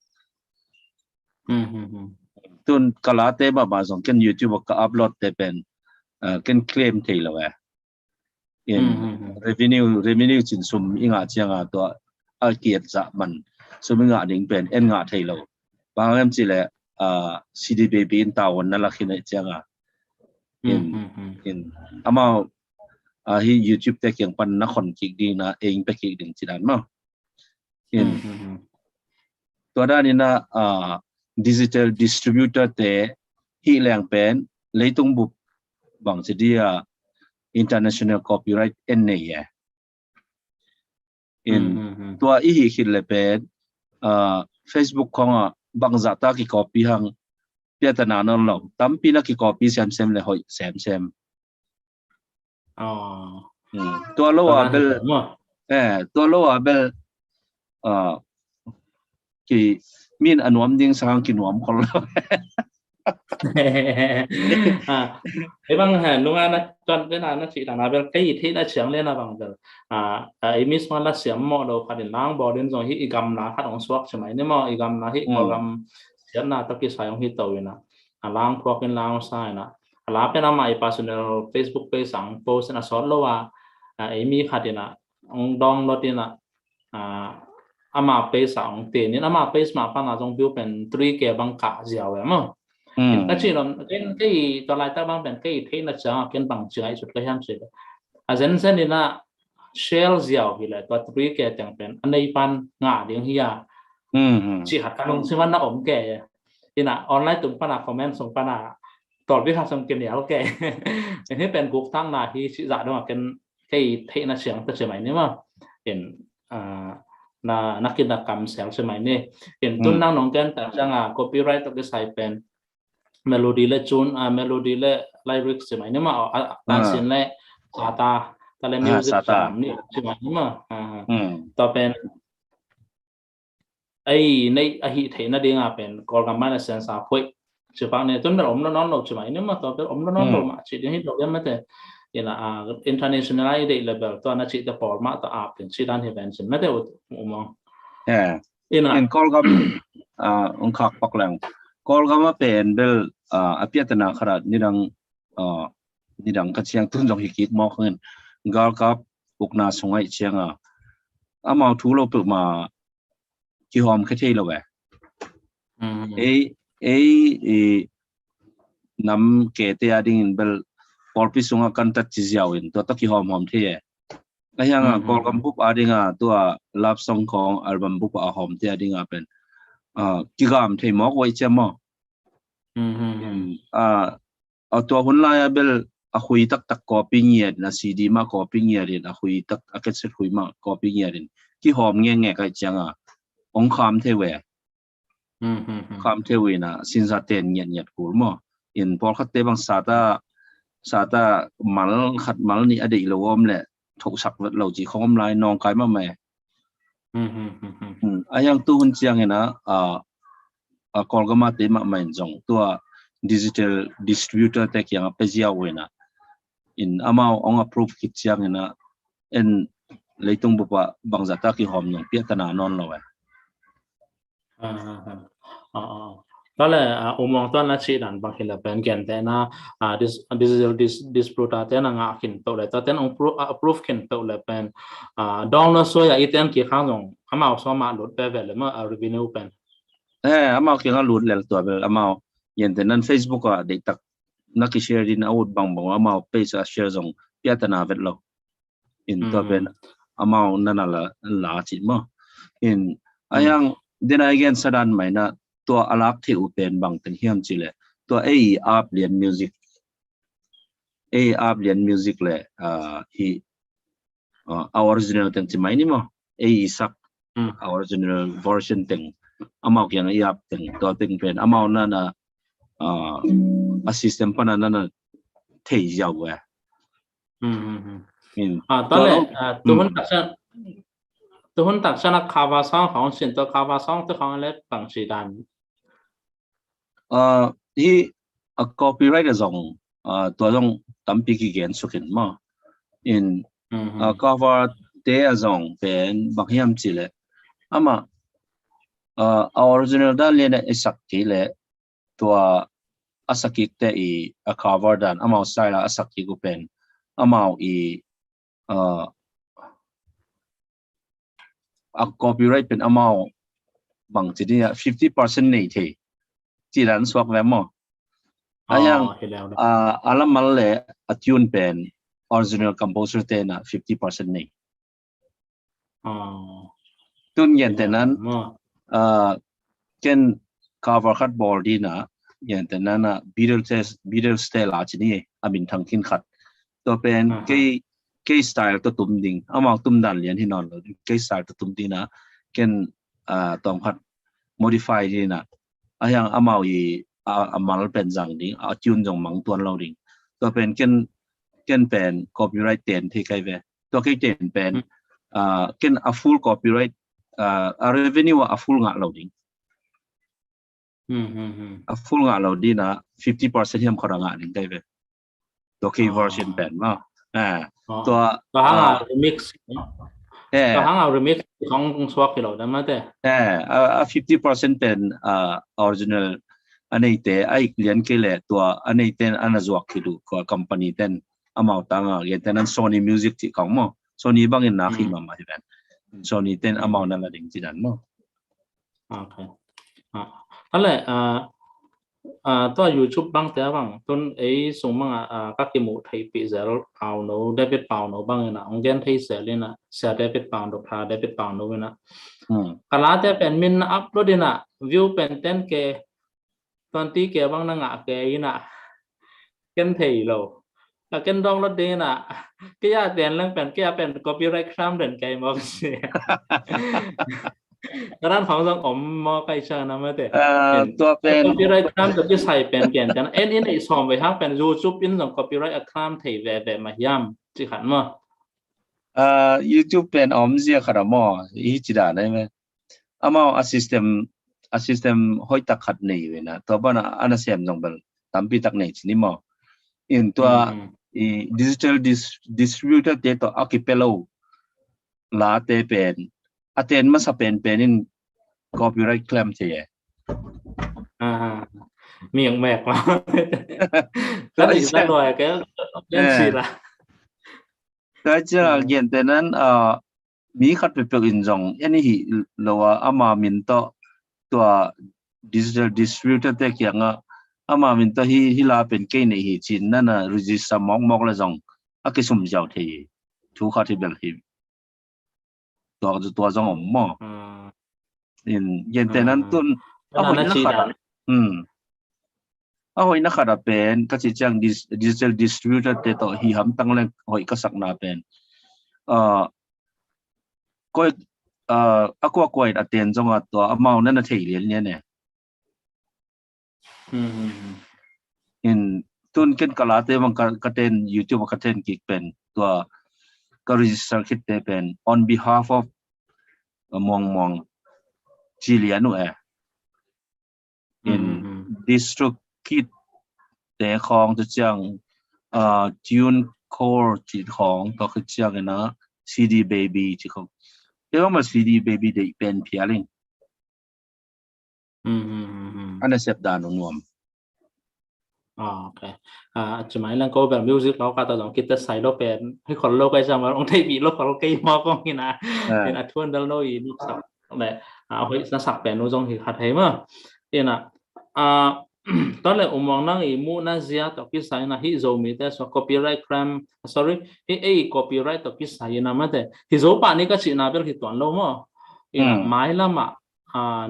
Tun ka late mahmah zong ken YouTube ka upload te pen ken claim thei lo e. In revenue revenue cin sum i ngah cianga tua a kiat zah man sum i ngah ding pen en ngah thei lo. Bang em ci le CD Baby in tau na la khin cianga in amau hi YouTube te kiang pan na khon kik ding na eng pe kik ding ci dan maw. In tua dan ina digital distributor te hi leng pen leitung bup bang ci dia international copyright en nei e. In tua i hi khit le pen Facebook khonga bangzah ta ki copy hang piatana non lo tampi na ki copy semsem le hoih semsem. Tua lo a bel tua lo a bel ki min a nuam ding sang ki nuam khol lo. Ei bang he nunga na tuan tena na cih tana bel kei theihna ciang le na bang bel ei mi sma la siam mawh lo khat in lang bawl in zong hi i gamna khat hong suak ci mai ni maw i gamna hi Kawlgam siatna tawh kisai hong hi to ina a lang phuak in lang sa ina a la pen ama i personal Facebook page sang post in a sawt lo a ei mi khat ina hong download ina ama page ah hong ten in ama page mah pana zong view pen three K bang kah ziau e maw. Ka cih lom ken kei tua laitak bang pen kei theihna ciang a ken bang ci ngaihsut ka hiam ci le a zenzen ina share ziau hi le tua three K teng pen a nei pan ngah ding hi a cih khat ka nung siman na om ke ina online tung pana comment sung pana tawlpi khat sung kinial ke. Hi pen guk tangna hi cih zah dong a ken kei theihna ciang ta ci mai ni maw. In na na kin na kam sel ci mai ni. In tun nang nong ken ta ciang a copyright tawh kisai pen melody le tune a melody le lyrics ci mai ni maw a tansin le sata ta le music sata ni ci mai ni maw. Tua pen ei nei a hih theihna dinga pen Kawlgam mai na sensa phoih cipak ne tun bel om lo nawn lo ci mai ni maw tua bel om lo nawn lo mah ci ding hi lo diam mate. Ina international a i deih level tua na cihte pawl mah tua ap ding ci dan hi ven cin mate u mawng. Ina in Kawlgam ong khak pak leng Kawlgam a pen bel a piatana khat a nidang nidang ka ciang tun zong hi kik mawk hangin galkap ukna sungai cianga amau thu lo peuhmah kihawm khe thei lo ve. Ei ei i nam kete a dingin bel pawlpi sungah kan tat ci ziau in tua tawh kihawmhawm thei e. Ahianga Kawlgam bup a dinga tua love song khawng album bup a hawmte a dinga pen kigam thei mawk uh ei ciam maw? A tua hun lai-a bel a hui taktak copy ngiat in, a C D mah copy ngiat in, a hui tak a cassette hui mah copy ngiat in kihawm ngekngek ahih cianga hong kham thei uh e. Kham thei uh in a sinsa ten ngiatngiat kul maw? In pawlkhatte bang sata sata mal khat mal nih a deih lo om le thohsak vet lo ci khawng om lai nawngkai mahmah e. A hiang tu hun ciangin a a Kawlgam a te mahmah in zong tua digital distributor te kiangah pia ziau uh in a in amau hong approve khit ciangin a en leitung bup ah bangzah ta kihawm nong piahtana nawn lo e. Tale umawng tuan na cih dan bang hi le pen gentehna digital distributor te na ngah khin peuh le tua ten approve khin peuh le pen dawng na suai a i ten kikhang zong amau sawma lut veve le maw a revenue pen? Amau kiangah lut lel tua bel amau gentehna Facebook ah deihtak na kishare din a ut bangbang amau page a share zong piahtana vet lo. In tua pen amau nana la la cih maw? In a hiang dena i gen sadan maina tua a lak thei uh pen bang teng hiam cih le tua ei app lian music ei app lian music le hi a original teng ci mai ni maw? Ei i sak a original version teng amau kiang i app teng tua teng pen amau nana a system pana nana thei ziau e. Tale tuhun taksa tuhun taksa na cover song hong sin tua cover song tu hong le pang si dan. Hi a copyright a zong tua zong tampi kigen sukin maw? In cover te a zong pen bang hiam cih le ama a original dan lian a i sak kei le tua a sakik te i a cover dan amau style a a sakik uh pen amau i a copyright pen amau bang ci ding a fifty percent nei thei ci dan suak ve maw? A hiang a lamal le a tune pen original composer te na fifty percent nei. Tun gentehnan ken cover khat bawl dina gentehnan a Beatles Beatles te la ci ni a min thang khin khat tua pen kei kei style tua tum ding amau tum dan lian hi nawn lo ding kei style tua tum dina ken tawm khat modify dina a hiang amau i a mal pen zang ding a tune zong mang tuan lo ding tua pen ken ken pen copyright ten thei kai ve. Tua kei ten pen ken a full copyright a revenue a full ngah lo ding. A full ngah lo dina fifty percent hiam khawng a ngah ding kai ve. Tua kei version pen maw? Tua tua hanga remix tua hanga remix kong suak hi lo dam mate. A fifty percent pen original a neite a ik lian kei le tua a neiten ana zuak hi duh kua company ten amau tanga gentehnan Sony Music cih kong maw? Sony bangin nak hi mahmah hi ven. Sony ten amau na la ding ci dan maw? Okay. Ale tua YouTube bangte bang tun ei sung banga ka kimuh theihpih zel Pauno, David Pauno bangina hong gen thei zel ina Sia David Pauno, Pha David Pauno ina ka late pen min na upload ina view pen ten K twenty K bang na ngah kei ina ken thei lo. A ken download ding ina kei a ten leng pen kei a pen copyright claim den kei mawk si. Ka dan khawng zong om maw kai sa na mate. Tua pen copyright claim tua kisai pen ken ten en in ei sawm vei hang pen YouTube in zong copyright a claim thei veve ma hiam ci khat maw? YouTube pen om zia khat a maw i ci dan ai me. Amau a system a system hoih tak khat nei ve na tua bana ana sem zong bel tampi tak nei ci ni maw? In tua i digital distributor te tawh a kipia lo late pen a ten masa penpen in copyright claim thei e. Miak mek ma. Kan i sa lua ke den si la. Tua ciang a gentehnan mi khat peuhpeuh in zong en hi lo a, ama min tawh tua digital distributor te kiangah ama min tawh hi, hi la pen kei nei hi ci-in nana register mawkmawk le zong a kisum ziau thei hi. Thu khat hi bel hi. Tua, tua zong om maw? In gentehna in tun a hoihna khat ah, a hoihna khat ah pen ka cih ciang digital distributor te tawh hi hamtang leng hoih ka sakna pen, koi, a kuakua in a ten zong a tua amau nana thei lianlian e. In tun ken ka late bang ka ten, YouTube ah ka ten kik pen tua ka register khit te pen on behalf of Muang Muang ci lian uh e. In DistroKid te khawng, tua ciang TuneCore ci khawng, tua khit ciang ina CD Baby ci khawng. Kei bang ma CD Baby deih pen phial in. A nasep dan uh nuam. Ok. Cimai lang ko bel music lo ka ta zong kita sai lo pen hi khol lo kai zong ong thei bi lo khol kai ma kong ina. In a thuan dal no i nuk sak le a hoih na sak pen uh zong hi khat hei ma. Ina a tawh le U Muang nang i muhna zia tawh kisai na hi Zomi te so copyright crime, sorry, hi ei copyright tawh kisai na mate hi Zo pa ni ka cihna bel hi tuan lo maw? Ina mai lamah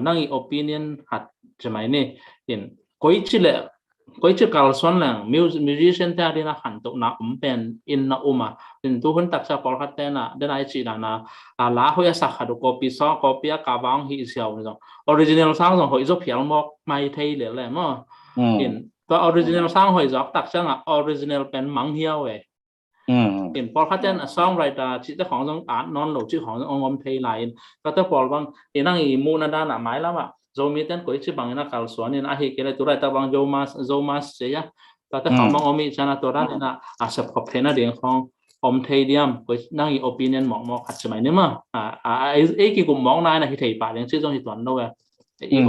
nang i opinion khat cimai ni. In koici le koici kalsuan leng musician te a dina khantohna om pen in na um a. In tuhun taksa pawlkhat te na dena i cih dana a la hoih a sak khat uh copy song, copy a ka vang hi siau ni zong original sang zong hoih zo phial mawk mai thei le le maw? In tua original sang hoih zok taksa nga original pen mang hiau e. In pawlkhat ten a songwriter cihte khawng zong at nawn lo cih khawng zong ong om thei lai in. Tate pawl bang i nang i muhna dana mai lamah Zomi ten koici bangin a kalsuan in ahi kei le tu laitak bang Zomas, Zomas cia tate khawng bang om i ciana tua dan ina a sepkhop theihna ding khawng om thei diam? Koi nang i opinion mawkmawk khat cimai ni ma. Ei kigup mawkna ina hi thei pah ding cih zong hi tuan lo e. I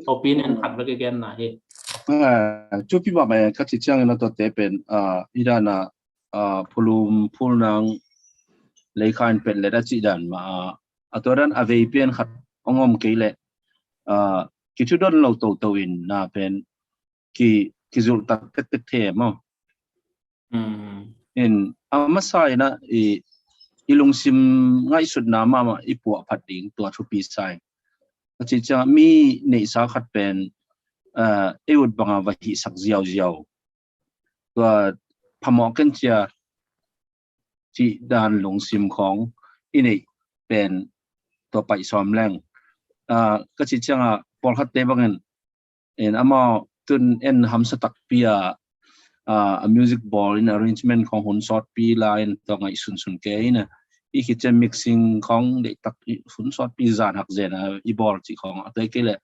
opinion khat vek i genna hi. Cupi mahmah ka cih ciangin a tuate pen i dana phulum phulnang leikha in petlet a cih dan mah a, a tua dan a vei pian khat ong om kei leh kithudon lo toto in na pen ki, kizulh tak tektek the maw? In a masa in a i, i lungsim ngaihsutna mahmah i puah phat ding tua thupi sa in. A cih ciang mi neihsa khat pen ei ut banga va hihsak ziauziau tua phamawh ken cia cih dan lungsim khawng i neih pen tua paih sawm leng. Ka cih cianga pawlkhatte bangin in amau tun en hamsa takpi a, a music bawl in arrangement khawng hun sawtpi la in tua ngaih sunsun kei in a i khit cian mixing khawng deihtak hun sawtpi zan hak zen a i bawl cih khawng a tua kei leh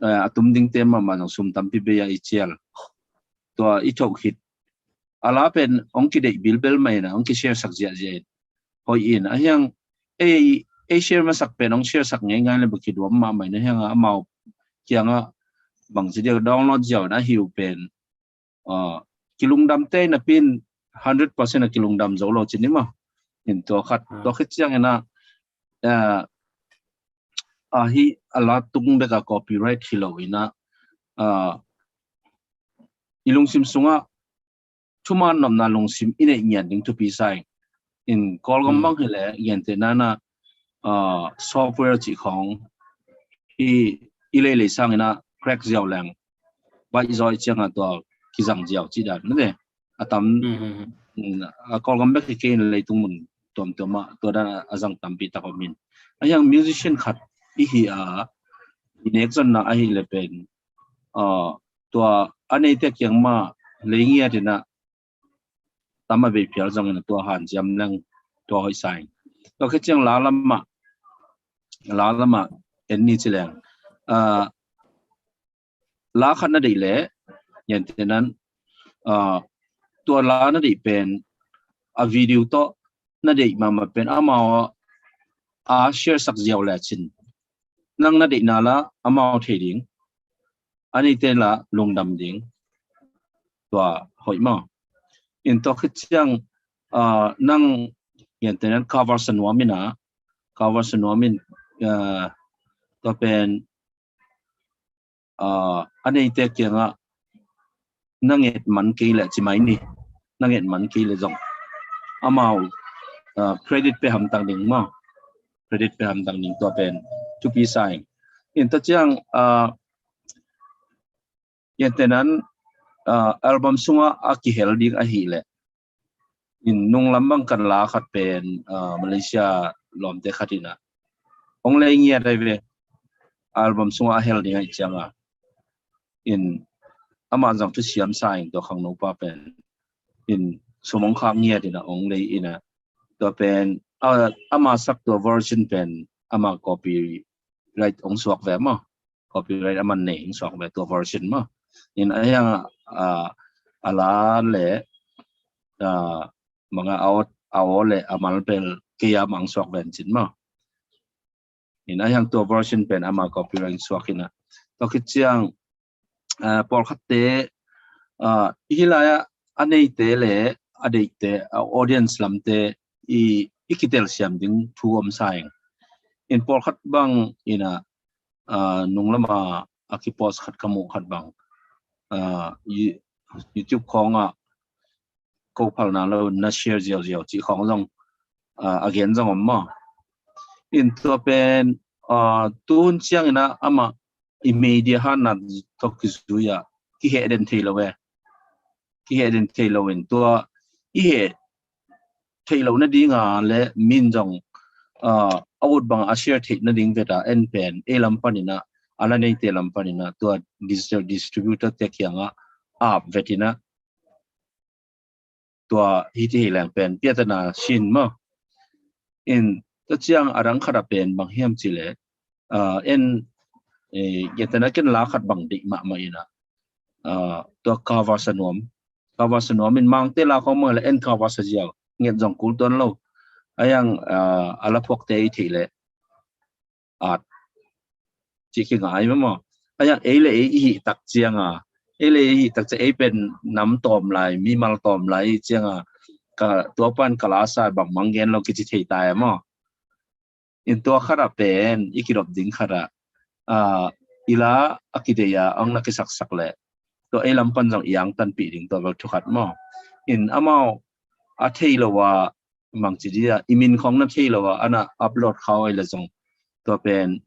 a tum dingte mahmah zong sum tampi bei a i cial. Tua i thoh khit a la pen ong kideih bilbel mah in a ong kishare sak ziahziah in hoih in a hiang ei, ei share masak pen ong share sak ngeingai le ba kiduam mahmah in a hiang a amau kiangah bangci dia download ziau in a hiu pen kilungdam te in a pin hundred percent a kilungdam zo lo cin i ma. In tua khat tua khit ciang in a ahi a la tung bek a copyright hi lo in a i lungsim sungah thuman nopna lungsim i neih ngian ding thupi sa in. Kawlgam bang hi leh gentehna in a software cih khawng i, i leilei sang in a crack ziau leng baih zaw i cianga tua kizang ziau cih dan na ve. A tam a Kawlgam bek hi kei in leitung mun tuamtuam ah tua dan a zang tampi tak om in. A hiang musician khat i hi a i nek zonna ahi le pen tua a neite kiang mah lei ngiat in a tam a bei phial zong in a tua hanciam leng tua hoih sa in. Tua khit ciang la lamah, la lamah en ni ci leng la khat na deih leh gentehna in tua la na deih pen a video tawh na deih mahmah pen amau a share sak ziau le cin nang na deihna la amau thei ding a neite la lungdam ding tua hoih maw? In tua khit ciang nang gentehna in cover sa nuam in a Kavasa nuam in, ah, tua pen, ah, a neite kiangah na nget man kei leh ci mai ni. Na nget man kei leh zong amau, ah, credit pe hamtang ding maw. Credit pe hamtang ding tua pen thupi sa ing. In tua ciang, ah, Gentehnan, ah, album sungah a kihel ding ahih leh, in nunglam bang kan la khat pen, ah, Malaysia lawmte khat in ah hong lei ngiat ahi ve. Album sungah a hel ding ahih ciangah, in amah zong thusiam sa ing, tua khangnopa pen, in sum hong khak ngiat in ah hong lei in ah, tua pen, ah, ama sak tua version pen ama copyright hong suak ve maw. Copyright a man nei hong suak ve tua version maw. In a hiang, ah, a la le, ah, manga a aw, a aw le a mal bel kei a mang suak ven cin maw. In a hiang tua version pen ama copyright suak in ah. Tua khit ciang, ah, pawlkhatte, ah, hih lai-ah a neite le a deihte, a audience lamte i, i kitelsiam ding thu om sa ing. In pawlkhat bang in ah, ah, nunglam a, a kipost khat ka muh khat bang, ah, You-, YouTube khawngah ko phalna lo na share ziauziau cih khawng zong, ah, a gen zong om maw. In tua pen, ah, tuhun ciangin ah amah i media hatna tawh kizui ah kiheh den thei lo e. Kiheh den thei lo in tua i heh theih loh nading a le min zong, ah, a ut bang a share theih nading vet a en pen ei lam panin ah, a la neite lam panin ah tua digital distributor te kiangah ap vet in ah tua hiti hi leng pen piatana sin maw. In tua ciang a dang khat a pen bang hiam cih leh, ah, en, eh, gentehna ken la khat bang deih mahmah in ah, ah, tua Kavasa nuam. Kavasa nuam in Mangte la khawng mah le en Kavasa ziau nget zong kul tuan lo. A hiang, ah, a la phuakte i theih leh at cih kingai mah maw. A hiang ei le ei i hih tak ciang a, ei le ei i hih tak ciang ei pen nam tawm lai, mimal tawm lai i ciang a, ka tua pan ka la sa bang mang gen lo kici thei tai a maw. In tua khat a pen i kidop ding khat a, ah, i la a kideih a ang na kisaksak leh tua ei lam pan zong i angtanpih ding tua bel thu khat maw. In amau a thei lo a mang ci dia, i min khawng na thei lo a ana upload khau ai le zong tua pen,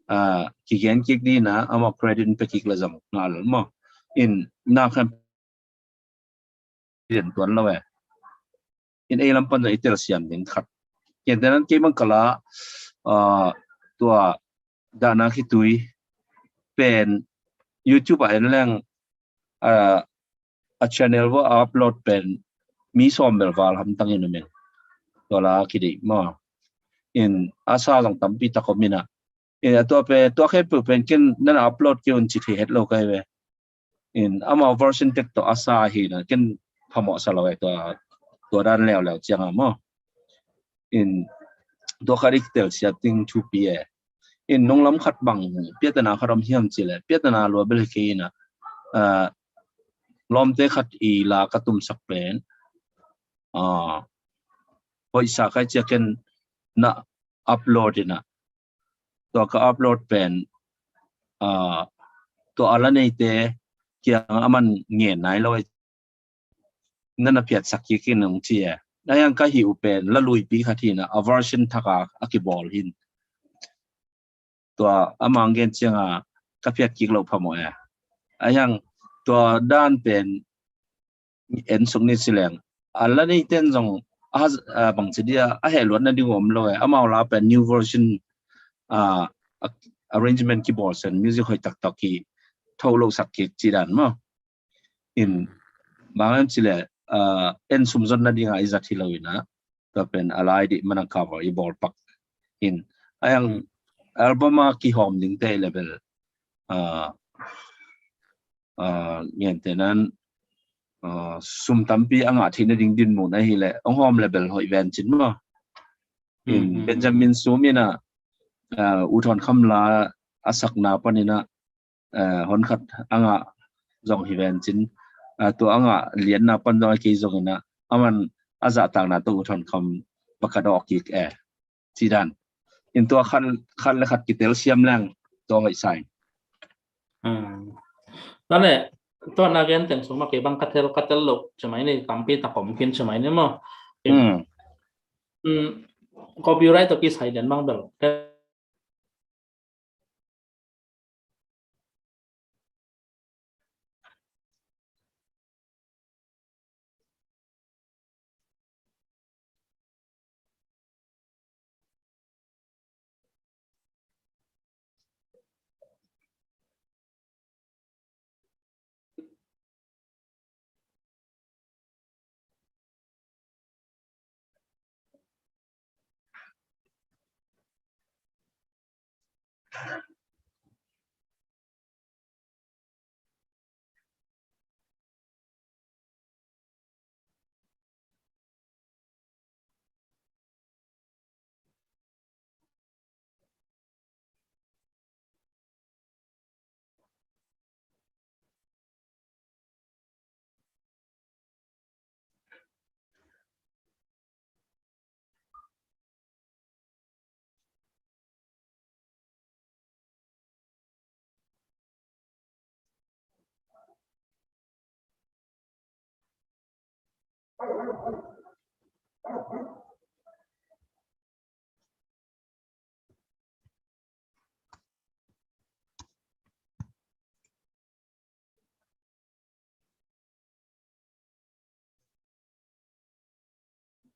ah, kigen kik dina amau credit in pe kik le zong ngal maw. In na khan lian tuan lo e. In ei lam pan zong i telsiam ding khat. Gentehnan kei bang ka la, ah, tua Dahna Khitui pen YouTube ah en leng, ah, a channel vua a upload pen mi sawm bel val hamtang in um in. Tua la kideih maw. In a sa zong tampi tak om in ah. In a tua pen, tua khempeuh pen ken nan upload kei un ci thei het lo ka hi ve. In amau version tek tawh a sa hi na ken phamawh sa lo e tua, tua dan leuleu ciang a maw. In tua khat i telsiam ding thupi e. In nunglam khat bang piatana khat om hiam cih leh, piatana lua bel hi kei in ah, ah, lawmte khat i la ka tumsak pen, ah, hoih sa kai cia ken na upload in ah, tua ka upload pen, ah, tua a la neite kiang a man ngen nai lo e. Nan a phiatsak kik in hong ci e. A hiang ka hih uh pen la luipi khat hi na, a version thak a a kibawl hi. Tua a mang gen ciang a ka phiat kik loh phamawh e. A hiang tua dan pen en suk ni ci leng, a la neite in zong a, a bang ci dia a heh luat nading om lo e. Amau la pen new version, ah, a, arrangement kibawl sen, music hoih taktak kitho lo sak kik ci dan maw. In bang hiam cih leh, ah, en sum zon nading a i zat hi lo in ah, tua pen a la i deih man a cover i bawl pak in. A hiang album a kihawm dingte i le bel, ah, ah, gentehnan, ah, sum tampi a ngah theih nading dinmun ahih leh hong hawm le bel hoih ven cin maw. In Benjamin Sum in ah, ah, U Thawn Kham la a sakna pan in ah, ah, hon khat a ngah zong hi ven cin, ah, tua a ngah lianna pan zong a kei zong in ah, a man a zahtakna tawh U Thawn Kham va ka dawh kik e. Ci dan. In tua khat, khat le khat kitel siam leng tua hoih sa ing. Tua le, tua na gen teng sung mah kei bang ka tel, ka tel lo ci mai ni, tampi tak om khin ci mai ni maw. Copyright tawh kisai den bang bel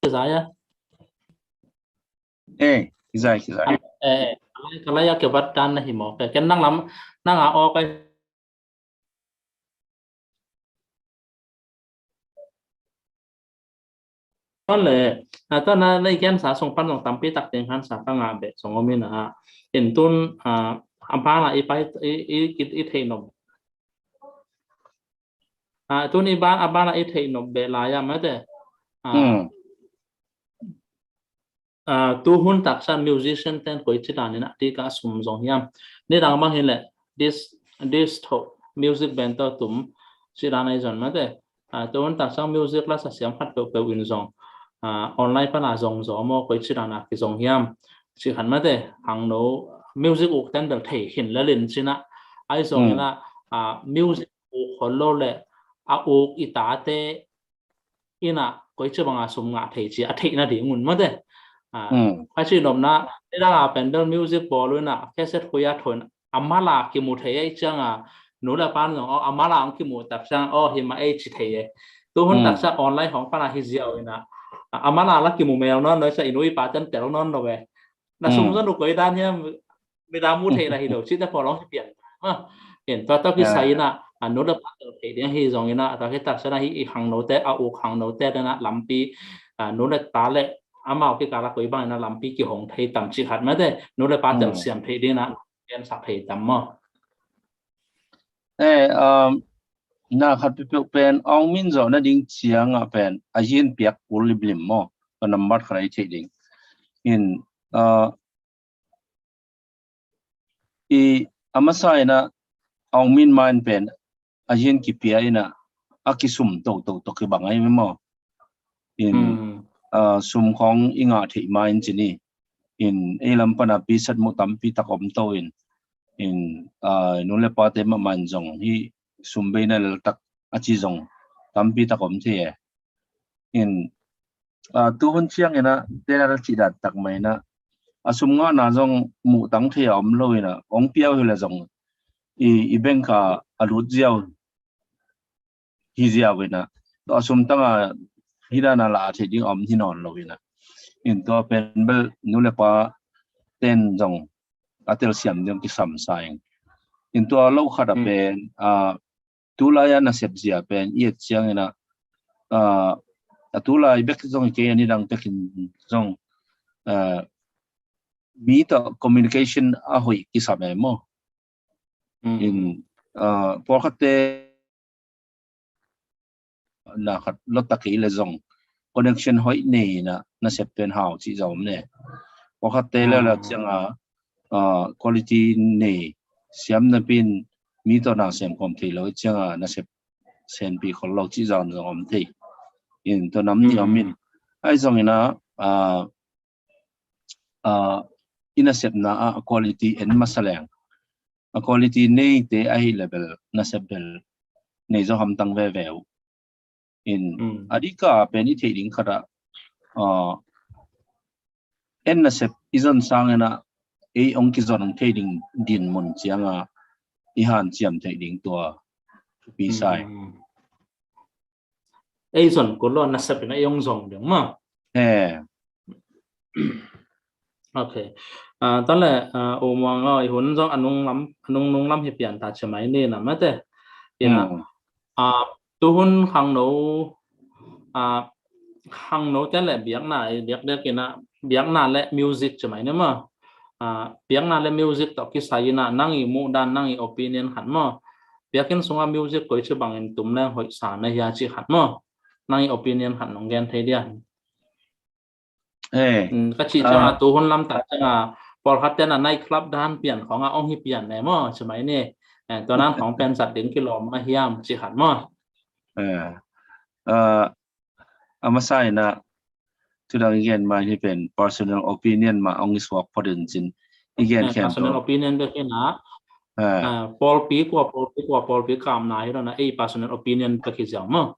Kizai a. Eh, kizai, kizai. Eh, eh, kalai a kebat dan na hi maw. Ken nang lam, nang a aw kai. Tuan le, a, tuan na, na i gensa sung pan zong tampi tak ding hansa ka ngah beh zong om in a. In tun, a, a bana i pai, i, i, i, i thei nop. A, tun i ban, a bana i thei nop beh lai a mate. A, a, tu hun taksa musician ten koi ci dan in a ti ka sum zong hiam. Nidang bang hi le, this, this to music band to tum ci dan a i zon mate. A, tu hun taksa music la sa siam khat peuhpeuh in zong, a, online pana zong zo maw, koi ci dan a ki zong hiam. Ci khat mate, hang no music uk ten bel thei hin le lin ci na. A i zong in a, a, music uk hol lo le, a uk i tate in a koi ci banga sum ngah thei ci a theih na ding un mate. A, a ci nopna, i dang a pen bel music bawl un a, cassette khui a thawn a, a mala kimu thei a i ciang a, nu le pan zong, aw, a mala ang kimu tak ciang, aw, hi ma ei ci thei e. Tu hun taksa online hong pana hi ziau in a, a, a mala la kimu mel nawn lo i sa i nu i pa ten tel nawn lo e. Na sum zon uh koi dan hiam, midang mu thei la hi lo, cite pawlong hi pian. Ha, in tua tawh kisai in a, a nu le pa tel thei ding hi zong in a, tua hi taksa na hi i hang note, a uk hang note den a lampi, a, nu le pa le amau kikala koi bang in a lampi kihong thei tam ci khat mate, nu le pa tel siam thei ding in a, pian sak thei tam maw. Eh, um, na khat peuhpeuh pen, Aung Min zawh na ding ciang a pen, a yin piak kul limlim maw, ka nambat khat a i thei ding. In, uh, i a masa in a Aung Min ma in pen a yin kipia in a a kisum toto to kibang ai maw. In, a, sum khong i ngah theih ma in ci ni. In ei lam pana pisat mu tampi tak om to in. In, a, nu le pate mahmah in zong hi sum beina lel tak a ci zong tampi tak om thei e. In, a, tu hun ciang in a, tena la cih dan tak mai in a, a sum ngahna zong muhtang thei a om lo in a, ong piau hi le zong i, i bengka a lut ziau hi ziau in a, tua a sum tanga hi dana la a thei ding a om hi nawn lo in a. In tua pen bel nu le pa ten zong a telsiam ding kisam sa ing. In tua lo khat a pen, a, tulai a nasep zia pen i et ciangin a, a, a tulai bek zong i kei a nidang pekin zong, a, mi tawh communication a hoih kisam e maw. In, a, pawlkhatte na khat lo tak i le zong connection hoih nei na nasep pen hau cih zong om ne. Pawlkhatte le la cianga, a, quality nei siam napin mi tawh na sem khawm thei lo cianga nasep senpi khol lo cih zong zong om thei. In tua nam ni om in. Ai zong in a, a, a, i nasepna ah a quality en masa leng, a quality neite ahi level nasep bel nei zo hamtang veve uh. In a dika pen i theih ding khat ah, ah, en nasep i zon sangin ah ei ong kizon thei ding dinmun cianga i hanciam theih ding tua thupi sai. Ei zon kul lo nasep in a ei ong zong ding maw? He. Ok. Ah, tale, ah, U Muang aw, i hun zong a nung lam, a nung nung lam hi pian ta ci mai ni na mate. Ina, ah, tuhun khangno, ah, khangno te le biakna, i biak dek ina, biakna le music ci mai ni maw? Ah, biakna le music tawh kisai ina, nang i muh dan, nang i opinion khat maw? Biakinn sunga music koi ci bangin tum leng hoih sa na hia ci khat maw? Nang i opinion khat nong gen thei dia. Ka cih cianga tuhun lamtak cianga pawlkhat tena night club dan pian khonga ong hi pian ne maw ci mai ni. Tua nan khong pen zat ding kilawm a hiam ci khat maw? A masa ina thudang i gen mai hi pen personal opinion ma ong i suak phot in cin i gen khem personal opinion bek ina pawlpi kua pawlpi kua pawlpi kamna hi lo na ei personal opinion bek hi ziau maw?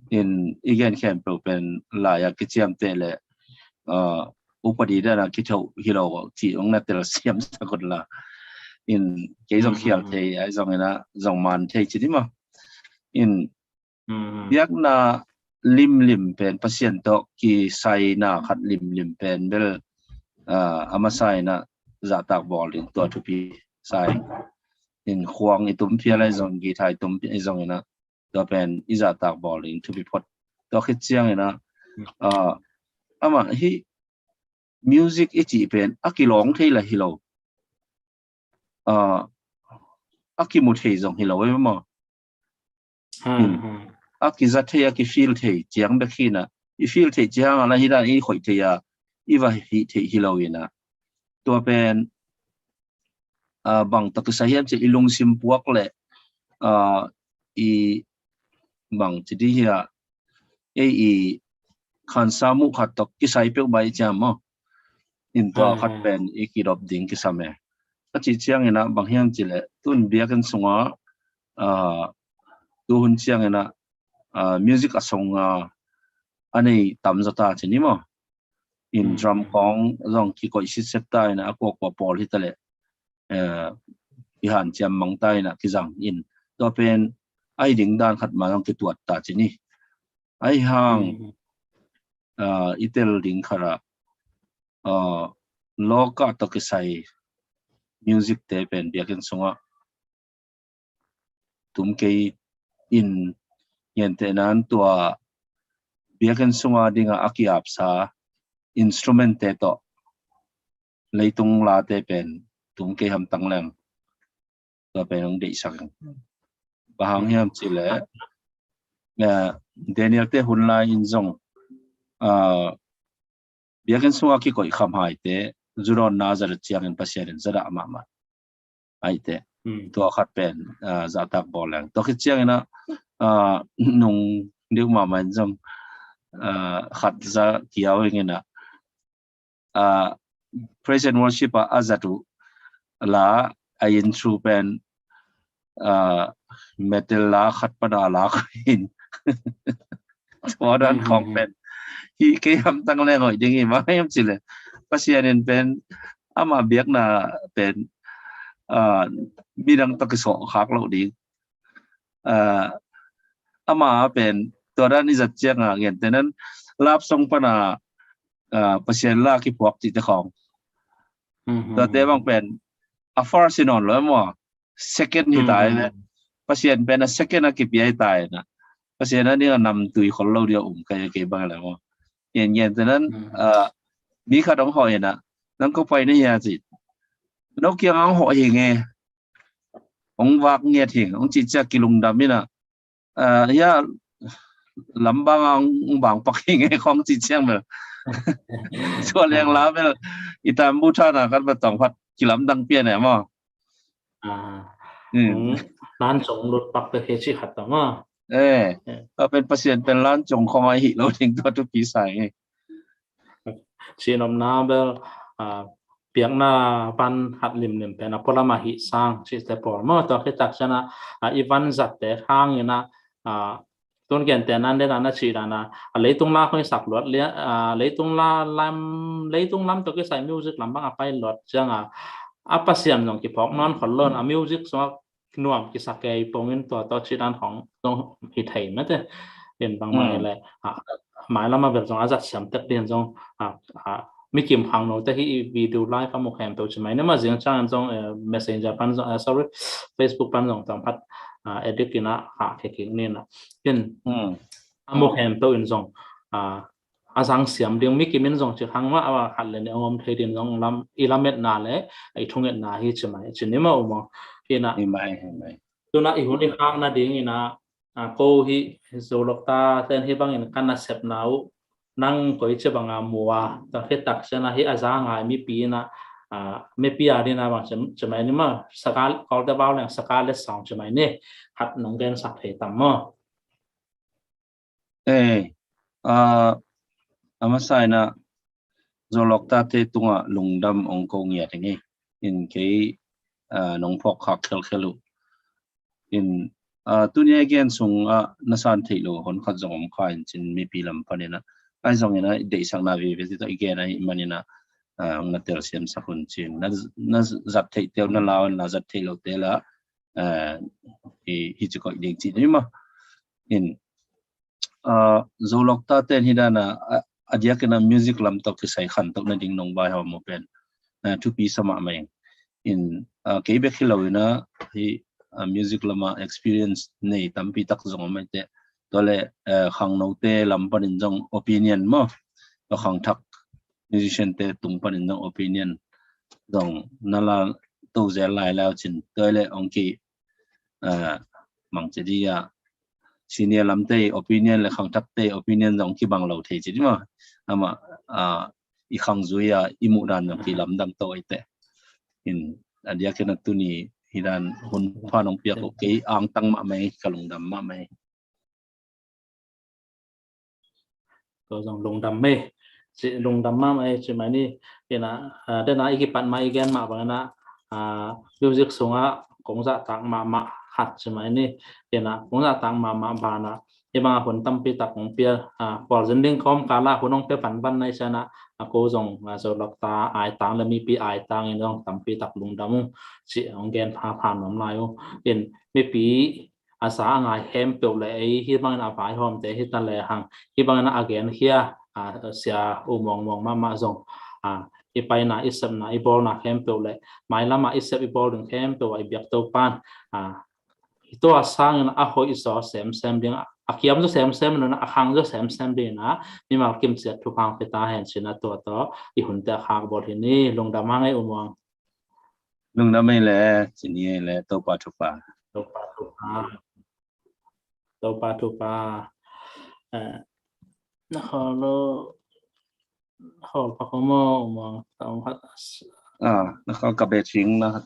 In i gen khempeuh pen lai-a kiciamteh le upadi dana kithoh hi lo cih ong na telsiam sak ut la. In kei zong khial thei ai zong ina zong man thei ci di maw? In biakna limlim pen Pasian tawh kisaina khat limlim pen bel a masa ina zahtak bawl ding tua thupi sai. In khuang i tum phial ai zong, guitar i tum phial ai zong ina tua pen i zahtak bawl ding thupi phot. Tua khit ciang ina amah hi music i cih pen a kilawng thei la hi lo. A kimu thei zong hi lo e maw? A kiza thei, a kifeel thei ciang bek hi na. I feel thei ciang a na hi dan i khoih thei a i va hih thei hi lo ina. Tua pen bang tak i sa hiam ci i lungsim puak le i bang ci di hi a ei i khansa muh khat tawh kisai peuh bai ciam maw? In tua khat pen i kidop ding kisam e. A cih ciang ina bang hiam ci le tun biakinn sunga tuhun ciang ina music a songa a nei tam zaw ta ci ni maw? In drum kong zong kikoih sitset ta ina a kuakua pawl hi ta le i hanciam mang ta ina kizang in tua pen ai ding dan khat ma zong kituat ta ci ni. Ai hang i tel ding khat ah lawka tawh kisai music te pen biakinn sungah tum kei in, gentehna in tua biakinn sunga dinga a kiapsa instrument te tawh leitung late pen tum kei hamtang leng tua pen hong deihsak ing. Bang hang hiam cih leh Daniel te hun lai in zong biakinn sunga kikoih kham haite zudawnna a zat uh ciangin Pasian in zadah mahmah. Aite tua khat pen zahtak bawl leng tua khit ciangin ah nung deuh mahmah in zong khat za kiau ingin ah praise and worship ah a zat uh la a intro pen metal la khat pana la khin tua dan khong pen hi kei hamtang leng hoih ding hi. Bang hiam cih leh Pasian in pen ama biakna pen midang tawh kisawh khak loh ding. Ama pen tua dan i zat cianga gentehna in love song pana Pasian la kiphuak cihte khong tuate bang pen a first hi nawn lo e maw? Second hi ta e. Pasian pen a second a kipia hi ta e na. Pasian a ding a namtui khol lo dia um kai kei bang le maw? Gentehna in mi khat hong hawh in ah nang ko pai na hia ci, no kiangah hong hawh hi nge, hong vak ngiat hi hong cih ciang kilungdam in ah hia lambang ah hong bangpak hi nge khong cih ciang bel tua leng la bel i tambu thana kan va tawng phat kilamdang pian e maw? Lan cong lut pak te he ci khat ta maw? Eh, tua pen Pasian pen lan cong khong ai hi lo ding tua thupi sa nge. Ci nopna bel biakna van hat limlim pen a pualam a hih sang cihte pawl maw, tua khit tak ciangin ah, a, i van zatte hangin ah, a, tun gentehna in ah na cih dan a, a, leitung la khong i sak luat lian, a, leitung la lam, leitung lam tawh kisai music lam bang a pai luat ciang a, a Pasian zong kiphawk nawn khol lo in a music sungah nuam kisa kei pongin tua tawh cih dan khong zong hi thei mate. In bangmah hi leh, a, mailam a bel zong a zat siam tek ding zong, a, a, mikim khangnote hih i video live a mu khempeuh ci mai ni maw, zing ciangin zong, eh, Messenger pan zong, eh, sorry, Facebook pan zong tawm khat, a, edit in ah khah kik ni in ah. In a mu khempeuh in zong, a, a zang siam ding, mikim in zong ci khang mah a, khat le nih hong om thei ding zong lam, i lametna le i thungetna hi ci mai, ci ni maw U Muang. In ah, hi mai, hi mai. Tu in ah i hun i khak nading in ah, a, ko hih Zolokta ten hih bangin ka nasepna uh nang koici banga mu a, tua khit tak ciang a hih a za ngai mipi in ah, a, mipi a ding in ah bang ci, ci mai ni maw, saka, Kawlte bau leng saka letsong ci mai ni, khat nong gensak thei tam maw? Ei, a, a masa in ah Zoloktate tungah lungdam hong ko ngiat ing ei. In kei, a, nong phawk khak khelkhel uh. In, a, tuni a i gen sungah na san theih loh hun khat zong om kha in cin mipi lam panin ah. Ahi zongin ah i deihsakna veve tawh i gen ahih manin ah, a, hong na telsiamsak un cin. Na, na zat theihte uh na lau in la, zat theih lohte la, a, hi, hi ci koih ding ci ni maw. In, a, Zolokta ten hih dan a, a, a diakin ah music lam tawh kisai khantoh nading nong vaihawm uh pen, a, thupi sa mahmah ing. In, a, kei bek hi lo in ah hih, a, music lam ah experience nei tampi tak zong om hi teh. Tua leh, a, khangnote lam panin zong opinion maw, tua khangthak musician-te tung panin zong opinion zong na la to zel lai lau cin. Tua leh hong ki, a, mang ci di a, senior lamte opinion le khangthakte opinion zong kibang lo thei ci di maw. Amah, a, i khang zui a i muh dan zong kilamdang to ei teh. In, a diakin ah tuni hih dan hun pha nong piak uh kei angtang mahmah ei, ka lungdam mahmah ei. Ko zong lungdam ei, ci, lungdam mahmah ei ci mai ni. In ah, a, den a i kipat ma i gen mah bangin ah, a, music sungah kong zahtak mahmah khat ci mai ni. In ah kong zahtak mahmah banah hih bangah hun tampi tak kong pia, a, khualzin ding kawmkal ah hun hong pia vanvan na hih ciangin ah, a, ko zong, a, Zolokta aitang le mipi aitang in zong tampi tak lungdam ung ci hong gen phapha nuam lai uh. In mipi a za a ngai khempeuh le ei hih bangin a vaihawmte hi ta lehang, hih bangin a genkhia, a, Sia U Muang Muang mahmah zong, a, i paina, i sepna, i bawlna khempeuh le mailam ah i sep i bawl ding khempeuh ah i biak Topa'n, a, tua sangin a hoih zaw semsem ding, a kiam zaw semsem ding, a khang zaw semsem ding a, mimal kimciat thupha hong pia ta hen ci-in a, tua tawh i hunte a khak bawl hi ni. Lungdam hang ei U Muang. Lungdam ei le, ci ni ei le, Topa thupha. Topa thupha. Topa thupha. Eh, na khawl lo, khawl pak om aw, U Muang, tam khat. Ah, na khawl ka be cing na khat